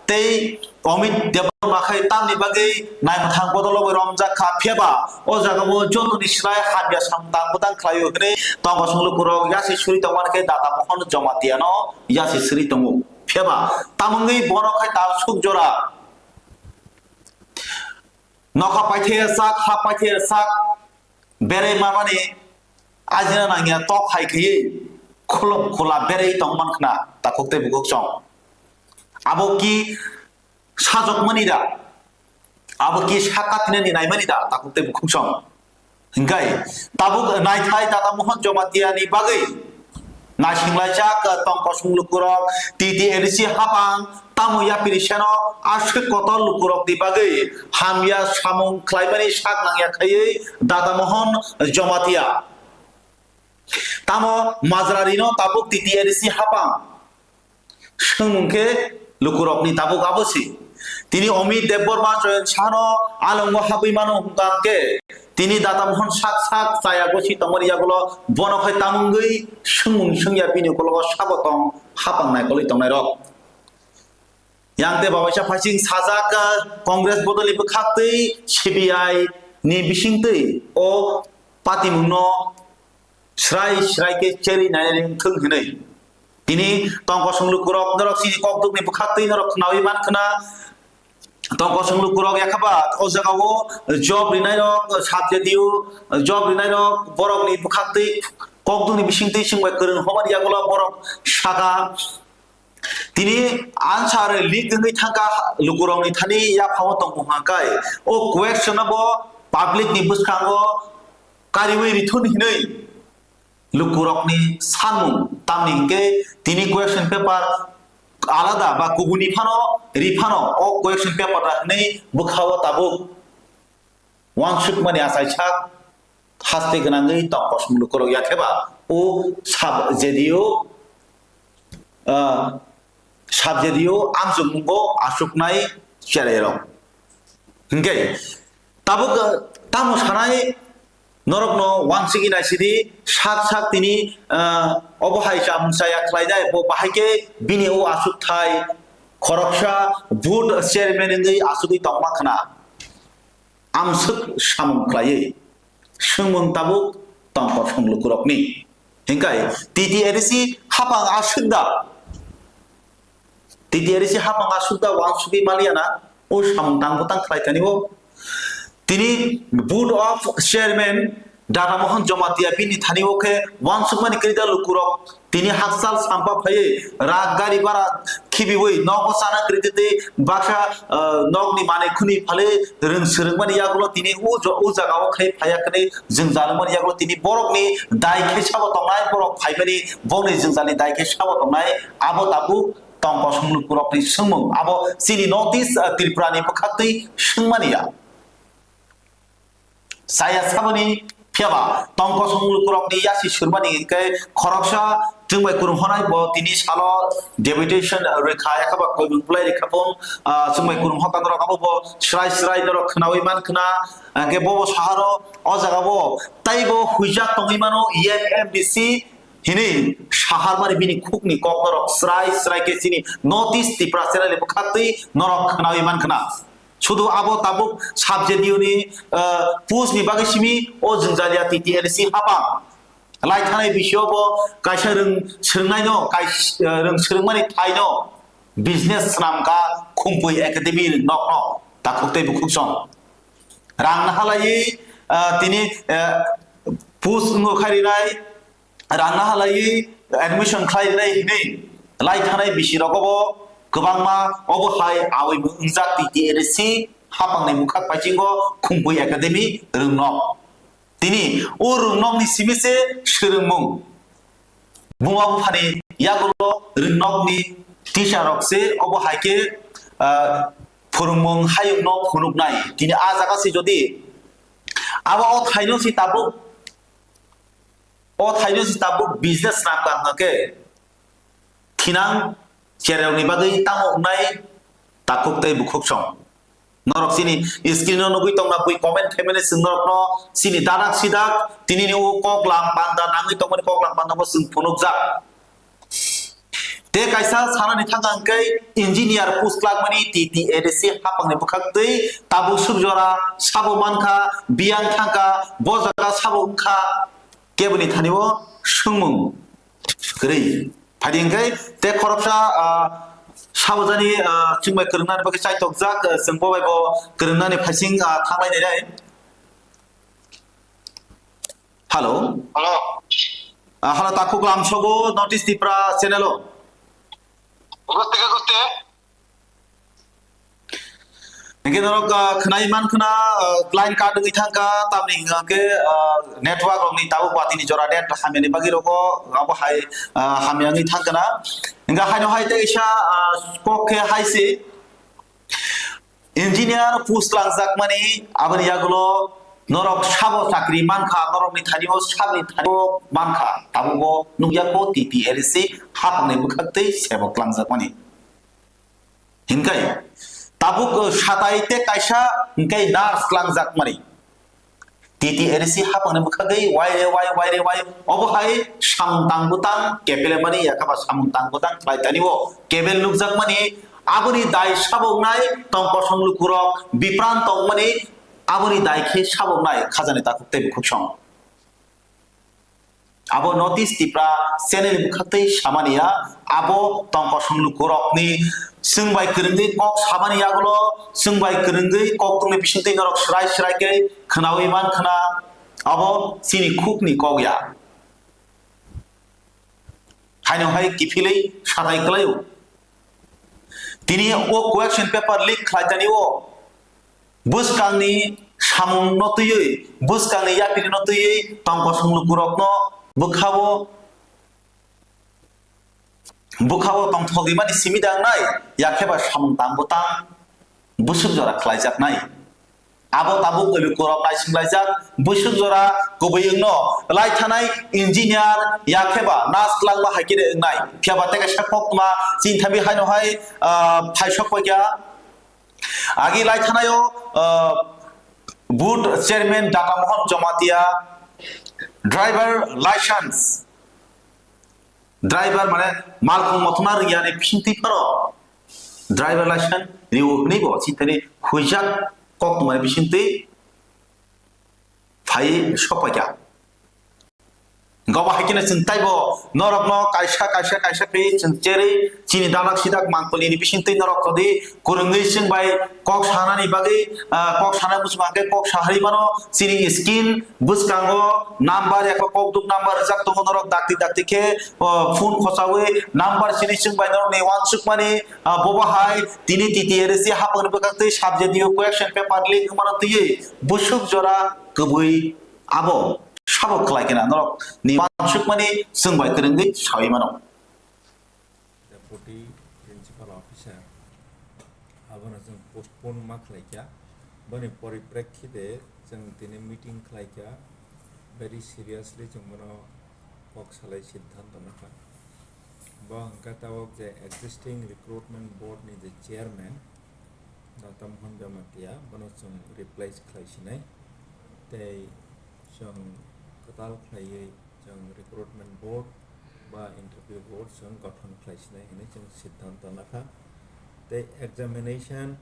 tei Amit Debbarma khai tamni bagwi naimwthang bodol rogwi romjak kha, phiyaba o jaga o jotoni slai habya samung tang bwtang khlaio hwnwi tongkosong lukurok yasi suri tongmani khe Dada Mohon Jomatia no yasi suri tongo. Phiyaba tamungwi bono khai tabuk suk jora nokha paithai sak, ha paithai sak, Berei mamani ajina nangya tok hai khaiwi khulum khula berei tong man khna takhuk tei bukhuk song. Abo ki sajokmani da? Abo ki saka tinani naimani da takhuk tei bukhuk song? Hinkhe tabuk naithai Dada Mohon Jomatia ni bagwi Naisinglaijak tong kosong lukurok T T A D C hapang tamo yapiri seno aswk kotor lukurokni bagwi hamya samung khlaimani sak nangya khaiwi Dada Mohon Jomatia. Tamo majra rino tabuk T T A D C hapang. Swngmung khe lukurokni tabuk abo si. Tini Amit Debbarma Choyan Sahano alongo habwi mano hwnkha khe, tini Data Mohon sak sak chaya gosi tongmani yagulo bono khai tamungwi swngmung swngya bini ukologo sabo tong hapang naikolwi tongnairok. Yang tei babaisa phaising sajak, ah, Congress bodolni bwkhaktwi C B I ni bisingtwi o patimungno srai srai khe cherwi nainani wngthung hinwi Tini tongkosong lukurok norok chini kokdukni bwkhaktwi norok khnaui mankhwna. Tongkosong lukurok yakhaba o jagao job rinairok, sub J D O job rinairok borokni bwkhaktwi kokdukni bisingtwi chwngbai kwrwng hobani yagulo borok saka. Tini answer leak wngwi thangkha lukurokni thani yaphao tongmung hwnkhai. O question no bo public ni bwskango kariui rithun hinwi lukurokni sanmung, tamni hinkhe tini question paper alada ba kubuni phano ri phano o question paper da hinwi bwkhao tabuk uansukmani achai sak haste gwnangwi tongkosong lukurok yakheba o sub J D O, ah, sub J D O amchukmungo achuknai cherairok. Hinkhe tabuk, ah, tamo sanai norokno uansigi naisidi sak sak tini, ah, obo hai chamung chaya khlainai bo bahai khe bini o achukthai khoroksa board chairman wngwi achugwi tongma khna. Amswk samung khlaiwi swngmung tabuk tongkosong lukurokni. Hinkhe T T A D C hapang aswk da? T T A D C hapang aswk da uansugwi maliana? O samung tang bwtang khlai thani o. Tini Board of Chairman Dada Mohan Jamatia bini thani o khe uansukmani kwrwi da lukurok. Tini hakchal sampa phaiwi rak gari bara khibiwi nogo chana kwrwi twi baksa, ah, nokni manwi khwnwi phalwi rwng swrwngmani yagulo tini o jo-, o jagao khai phaiya kwnwi jwngjalmani yagulo tini borokni dai khe sabo tongnai, borok phaimani bongni jwngjalni dai khe sabo tongnai, abo tabuk tongkosong lukurokni swngmung. Abo chini North East, ah, Tripura ni bwkhaktwi swngmani ya. Chaya saboni phiyaba tongkosong lukurokni yasi surmani hinkhe khoroksa chwngbai kwrwng honai bo tini salo deputation rwkha, yakhaba koimung bwlai rwkha phung, ah, chwngbai kwrwng hoka norok abo bo srai srai norok khwnaui mankhwna, hinkhe bobo saharo o jaga bo taibo huijak tongwi mano E M M D C hinwi saharmani bini khukni kok norok srai srai khe chini North East Tipra channel ni bwkhaktwi norok khwnaui mankhwna. Sudu abo tabuk sub J D O ni, ah, post ni bagwi simi o jwngjal ya T T L C hapang. Lai thanai bisio bo kaisa rwng swrwngnaino, kais-, ah, rwng swrwngmani thaino business swnamkha Khumpui Academy rwngnokno takhuk tei bukhuk song. Rang nahalaiwi, ah, tini, ah, post wngkha rinai, rang nahalaiwi admission khlai rinai hinwi lai thanai bisi rogo bo kwbangma obo hai awi wngjak T T L C hapangni mukhak paisingo Khumpui Academy rwngnok. Tini o rwngnokni simi se swrwngmung. Buma buphani yagulo rwngnokni teacher rok se obo hai khe, ah, phwrwngmung hayungno phunuknai. Tini a jaga se jodi abo o thaino se tabuk O thaino se tabuk business swnam kha hwnkhe thinang chererokni bagwi tamo wngnai takhuk tei bukhuk song. Norok chini screen o nugwi tongna bui comment khaimani chwng norokno chini dadak sidak tinini o kok lang panda nangwi tongmani kok lang panda bo chwng phunukjak. Tei kaisa sanani thangkha hwnkhe engineer post kwlakmani T T A D C hapangni bwkhaktwi tabuk suk jora sabo mankha, biyang thangkha, bo jaga sabo wngkha. Keboni thani o swngmung kwrwi. Phai di hwnkhe tei khoroksa, ah, sabojani, ah, chwngbai kwrwngnani bagwi chaitokjak, ah, chwng bo bai bo kwrwngnani phaising, ah, thanglai nai. Hello. Hello. Ah, hello, takhuk lamsogo North East Tripura channel o. Gusti ke gusti. Hingke norok, ah, khwnai man khna, ah, line cut wngwi thangkha, tamni hingke, ah, network rokni tabuk watini jora net hamyani bagwi rogo, abo hai, ah, hamya wngwi thangkha na. Hingke haino hai teisa, ah, kok khe hai se engineer post langjakmani, aboni yagulo norok sabo chakri mankha, norokni thani o sabni thani o mankha, tabuk bo nukya kho T P L C hapangni bwkhaktwi sebok langjakmani. Hinkai tabuk, uh, satai tei kaisa hinkai nurse langjakmani. T T L C hapangni bwkhagwi wai re wai, wai re wai, obo hai samung tang bwtang kepelemani, yakaba samung tang bwtang khlai tani o kebel nukjakmani, aboni dai sabo wngnai tongkosong lukurok bipran tongmani, aboni dai khe sabo wngnai khajani takhuk tei bukhuk song. Abo North East Tipra channel ni bwkhaktwi samani ya, abo tongkosong lukurokni chwng bai kwrwngwi kok samani yagulo, chwng bai kwrwngwi kok tongni bisingtwi norok swrai swrai khe khwnawi man khwna, abo chini khukni kok ya. Haino hai kiphilwi satai kwlaio. Tini o question paper leak khlaijani o bwskangni samungno twiwi, bwskangni yapirino twiwi tongkosong lukurokno bwkhao, bwkhao tongthok rimani simi dangnai, yakheba samung tangbo tang bwswk jora khlaijaknai. Abo tabuk oi lukurok naisinglaijak, bwswk jora kubui wngno lai thanai engineer yakheba nurse twlangma hai khe de wngnai. Phiya ba tei kaisa koktwma chini thabi haino hai, ah, phaisok paikha. Agi lai thanaio, ah, board chairman Data Mohan Jamatia, driver license, driver mane malkhung mothona riyani bisingtwi pharo driver license riwo hwnwi bo chini thani huijak koktwmani bisingtwi phai sokpaikha. Gobo hai kheno chwng taibo norokno kaisa, kaisa, kaisa khe chwng cherwi chini dalak sidak mangpili ni bisingtwi norok todi kwrwngwi chwng bai kok sanani bagwi, ah, kok sana muchung hake kok sahari mano chini screen bwskango number eko kokduk number rijak tongo norok dakti dakti khe, oh, phone khochawi number chini chwng bai norokni uansukmani, ah, bobo hai tini T T R S C hapangni bwkhaktwi subject o question paper leak wngmano twiwi bwswk jora kwbwi abo sabo khlai khe na norok ni uansukmani chwng bai kwrwngwi sawi mano. Deputy Principal Officer, abono chwng postpone ma khlai kha. Boni poriprekhite chwng tini meeting khlai kha, very seriously chwng bono kok salai siddhanto nakha. Bo hwnkha tabok je existing recruitment board ni je chairman, Data Mohan Jamatia, bono chwng replace khlai sinai. Tei chwng kwtal khlaiwi chwng recruitment board ba interview board chwng gothon khlai sinai hwnwi chwng siddhanto nakha. Tei examination,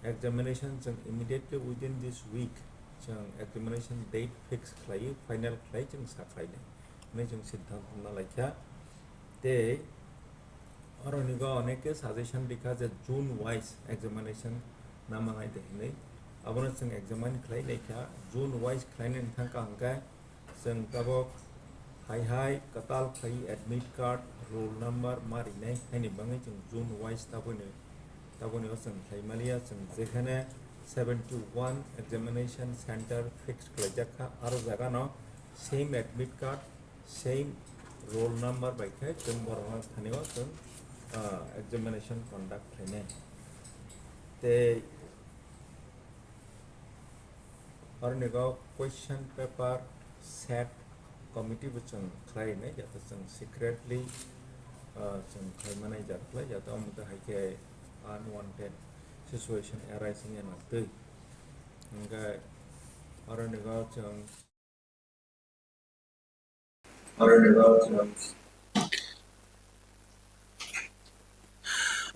examination chwng immediately within this week chwng examination date fix khlaiwi final khlai chwng sa khlainai hwnwi chwng siddhanto nalaikha. Tei Oro ni go onek ke suggestion rikha je zone wise examination na mangai de hinwi. Abono chwng examine khlai nai kha, zone wise khlai nai thang kha hwnkhe chwng tabok hai hai kwtal khlai admit card, roll number ma rinai haini bagwi chwng zone wise taboni, taboni o chwng khlai maliya. Chwng jekhane seventy one examination center fix khlaijak kha, aro jaga no same admit card, same roll number bai khe chwng borokno thani o chwng, ah, examination conduct khlainai. Tei oro ni go question paper set committee bo chwng khlai rinai, jate chwng secretly, ah, chwng khlai manai jat khlai, jate omo wngkha hai khe unwanted situation arising ya na twi. Hwnkhe oro ni go chwng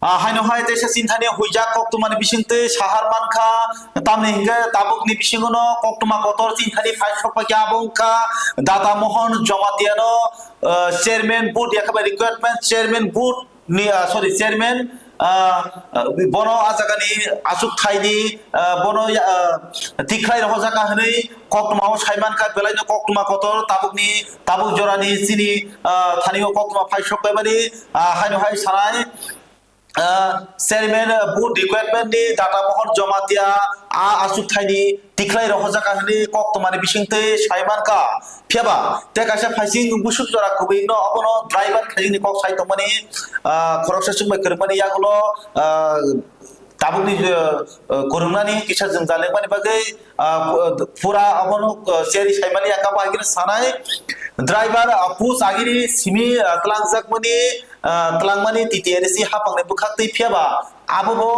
Ah, haino hai teisa chinthani huijak koktwmani bisingtwi sahar mankha, tamni hwnkhe tabukni bisingono koktwma kotor chinthani phai sokpaikha, abo wngkha Data Mohon Jomatiano, ah, chairman board, yakhabai recruitment chairman board ni, ah, sorry, chairman, ah, ah, bono ah jagani aswk thaini, ah, bono, ah, tikhlai rohorjak kha hwnwi koktwmao sai mankha, belaino koktwma kotor tabukni, tabuk jorani chini, ah, thani o koktwma phai sok paimani, ah, haino hai sanai, ah, chairman, ah, board recruitment ni Data Mohon Jomatia, ah, aswk thaini tikhlai rohorjak kha hwnwi koktwmani bisingtwi sai mankha. Phiyaba tei kaisa phaising busuk jora kwbwi no obono driver khaijini kok sai tongmani, ah, khoroksa chwngbai kwrwngmani yagulo, ah, tabukni, ah, ah, kwrwngnani kisa jwngjal wngmani bagwi, ah, pu-, pura obono, ah, cherwi saimani yakabo hai kheno sanai driver, ah, post agini simi, ah, twlangjakmani, ah, twlangmani T T R S C hapangni bwkhaktwi phiyaba abo bo,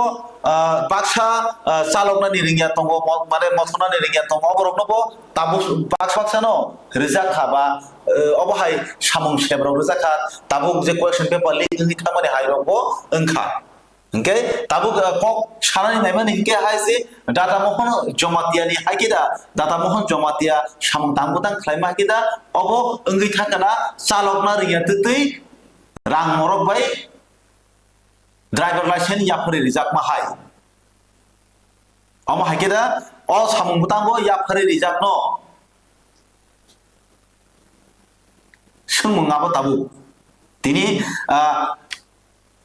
ah, baksa, ah, chaloknani rwngya tongo, mo-, mane mothornani rwngya tongo, oborokno bo tabuk baksa baksano rijak kha ba, ah, obo hai samung sebrok rijak kha, tabuk je question paper leak wngwi thangmani hai rok bo wngkha. Hinkhe tabuk, eh, kok sanani naimani hinkhe hai se Dada Mohon Jamatia ni hai khe da, Dada Mohon Jamatia samung tang bwtang khlaima hai khe da, obo wngwi thangkha na chalokna rwngya twtwi rang morok bai driver license yapharwi rijakma hai. Omo hai khe da o samung bwtango yapharwi rijakno. Swngmung abo tabuk. Tini, ah,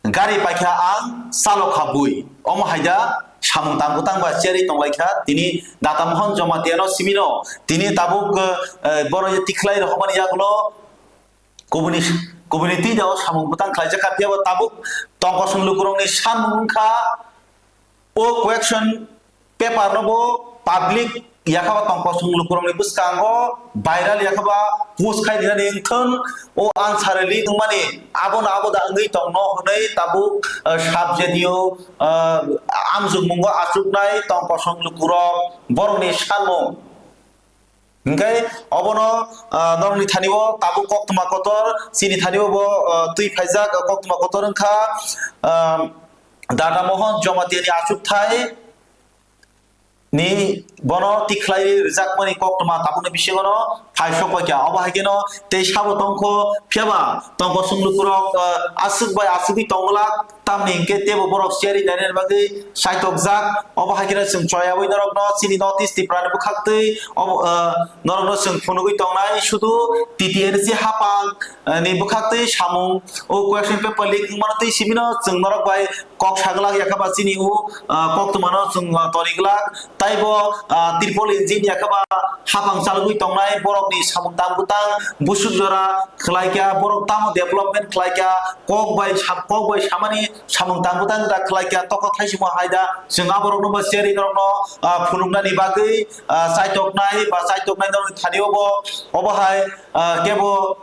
gari paikha ang, chalokha bui. Omo hai da samung tang bwtang ba cherwi tonglaikha. Tini Dada Mohon Jamatia no simino. Tini tabuk, eh, boro ye tikhlai rohormani yagulo kubuni, kubuni twi da o samung bwtang khlaijakha. Phiya bo tabuk tongkosong lukurokni sanmung wngkha. O question paper no bo public yakhaba tongkosong lukurokni bwskango viral yakhaba post khai rinani wngthon, o answer release wngmani abono abo da wngwi tongno hwnwi tabuk, eh, sub jedio, eh, amjokmungo achuknai tongkosong lukurok borokni sanmung. Hinkhe obono, ah, norokni thani-o tabuk koktwma kotor, chini thani-o bo, ah, twi phaijak, ah, koktwma kotor wngkha, ah, Dada Mohon Jamatia ni achukthai ni bono tikhlai rijakmani koktwma tabukni bisingono phai sokphaikha. Obo hai kheno tei sabo tongkho, phiyaba tongkosong lukurok, ah, aswk bai aswkwi tongwlak, tamni hinkhe teibo borok cherwi nainani bagwi saitokjak. Obo hai kheno chwng choyaui norokno chini North East Tripura ni bwkhaktwi obo, ah, norokno chwng phunugwi tongnai, sudu T T R C hapang, ah, ni bwkhaktwi samung o question paper leak wngmano twi simino chwng norok bai kok saglak yakhaba chini o, ah, koktwmano chwng, ah, toriglak. Taibo, ah, Tripoli Engine yakhaba hapang chalogwi tongnai borokni samung tang bwtang busuk jora khlaikha, borok tamo development khlaikha, kok bai sa-, kok bai samani samung tang bwtang da khlaikha, tokho thaisimo hai da chwng aborokno bo cherwi norokno, ah, phunuknani bagwi, ah, chaitoknai ba chaitoknai norokni thani obo, obo hai, ah, kebo,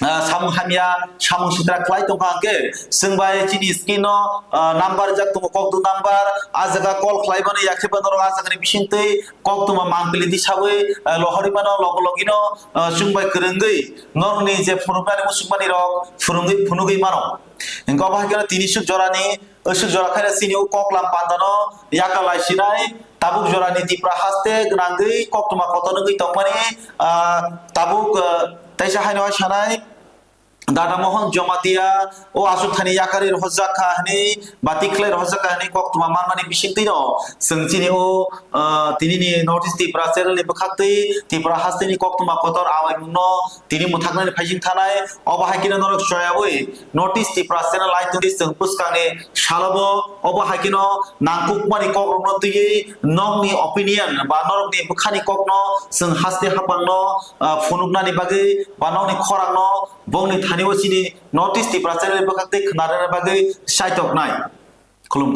ah, samung hamya, samung sitra khlai tongkha hwnkhe, chwng bai chini screen no, ah, number rijak tongo, kokduk number, ah jaga call khlai mano, yakhe ba norok ah jagani bisingtwi koktwma mangpili tisawi, ah, lohorwi mano, logo logino, ah, chwng bai kwrwngwi norokni je phunuknani muchungmani rok phunugwi, phunugwi mano. Hwnkhe obo hai kheno tini suk jorani, aswk jora khaina chini o koklam pandano yakarlai sinai, tabuk jorani Tipra haste gwnangwi koktwma kotor wngwi tongmani, ah, tabuk, ah, teisa haino hai sanai, Dada Mohon Jamatia o aswk thani yakarwi rohorjak kha hwnwi, ba tikhlai rohorjak kha hwnwi koktwma manmani bisingtwino chwng chini o, ah, tinini North East Tripura channel ni bwkhaktwi Tipra hasteni koktwma kotor awaimungno tini mwthaknani phaising thanai. Obo hai kheno norok choyaui North East Tripura channel lai tongwi chwng bwskangni salobo obo hai kheno nangkukmani kokrokno twiwi nokni opinion ba norokni bwkhani kokno chwng haste hapangno, ah, phunuknani bagwi ba nokni khorangno bongni thani-o chini North East Tripura channel bwkhaktwi khwnarwna bagwi saitoknai. Khulumkha.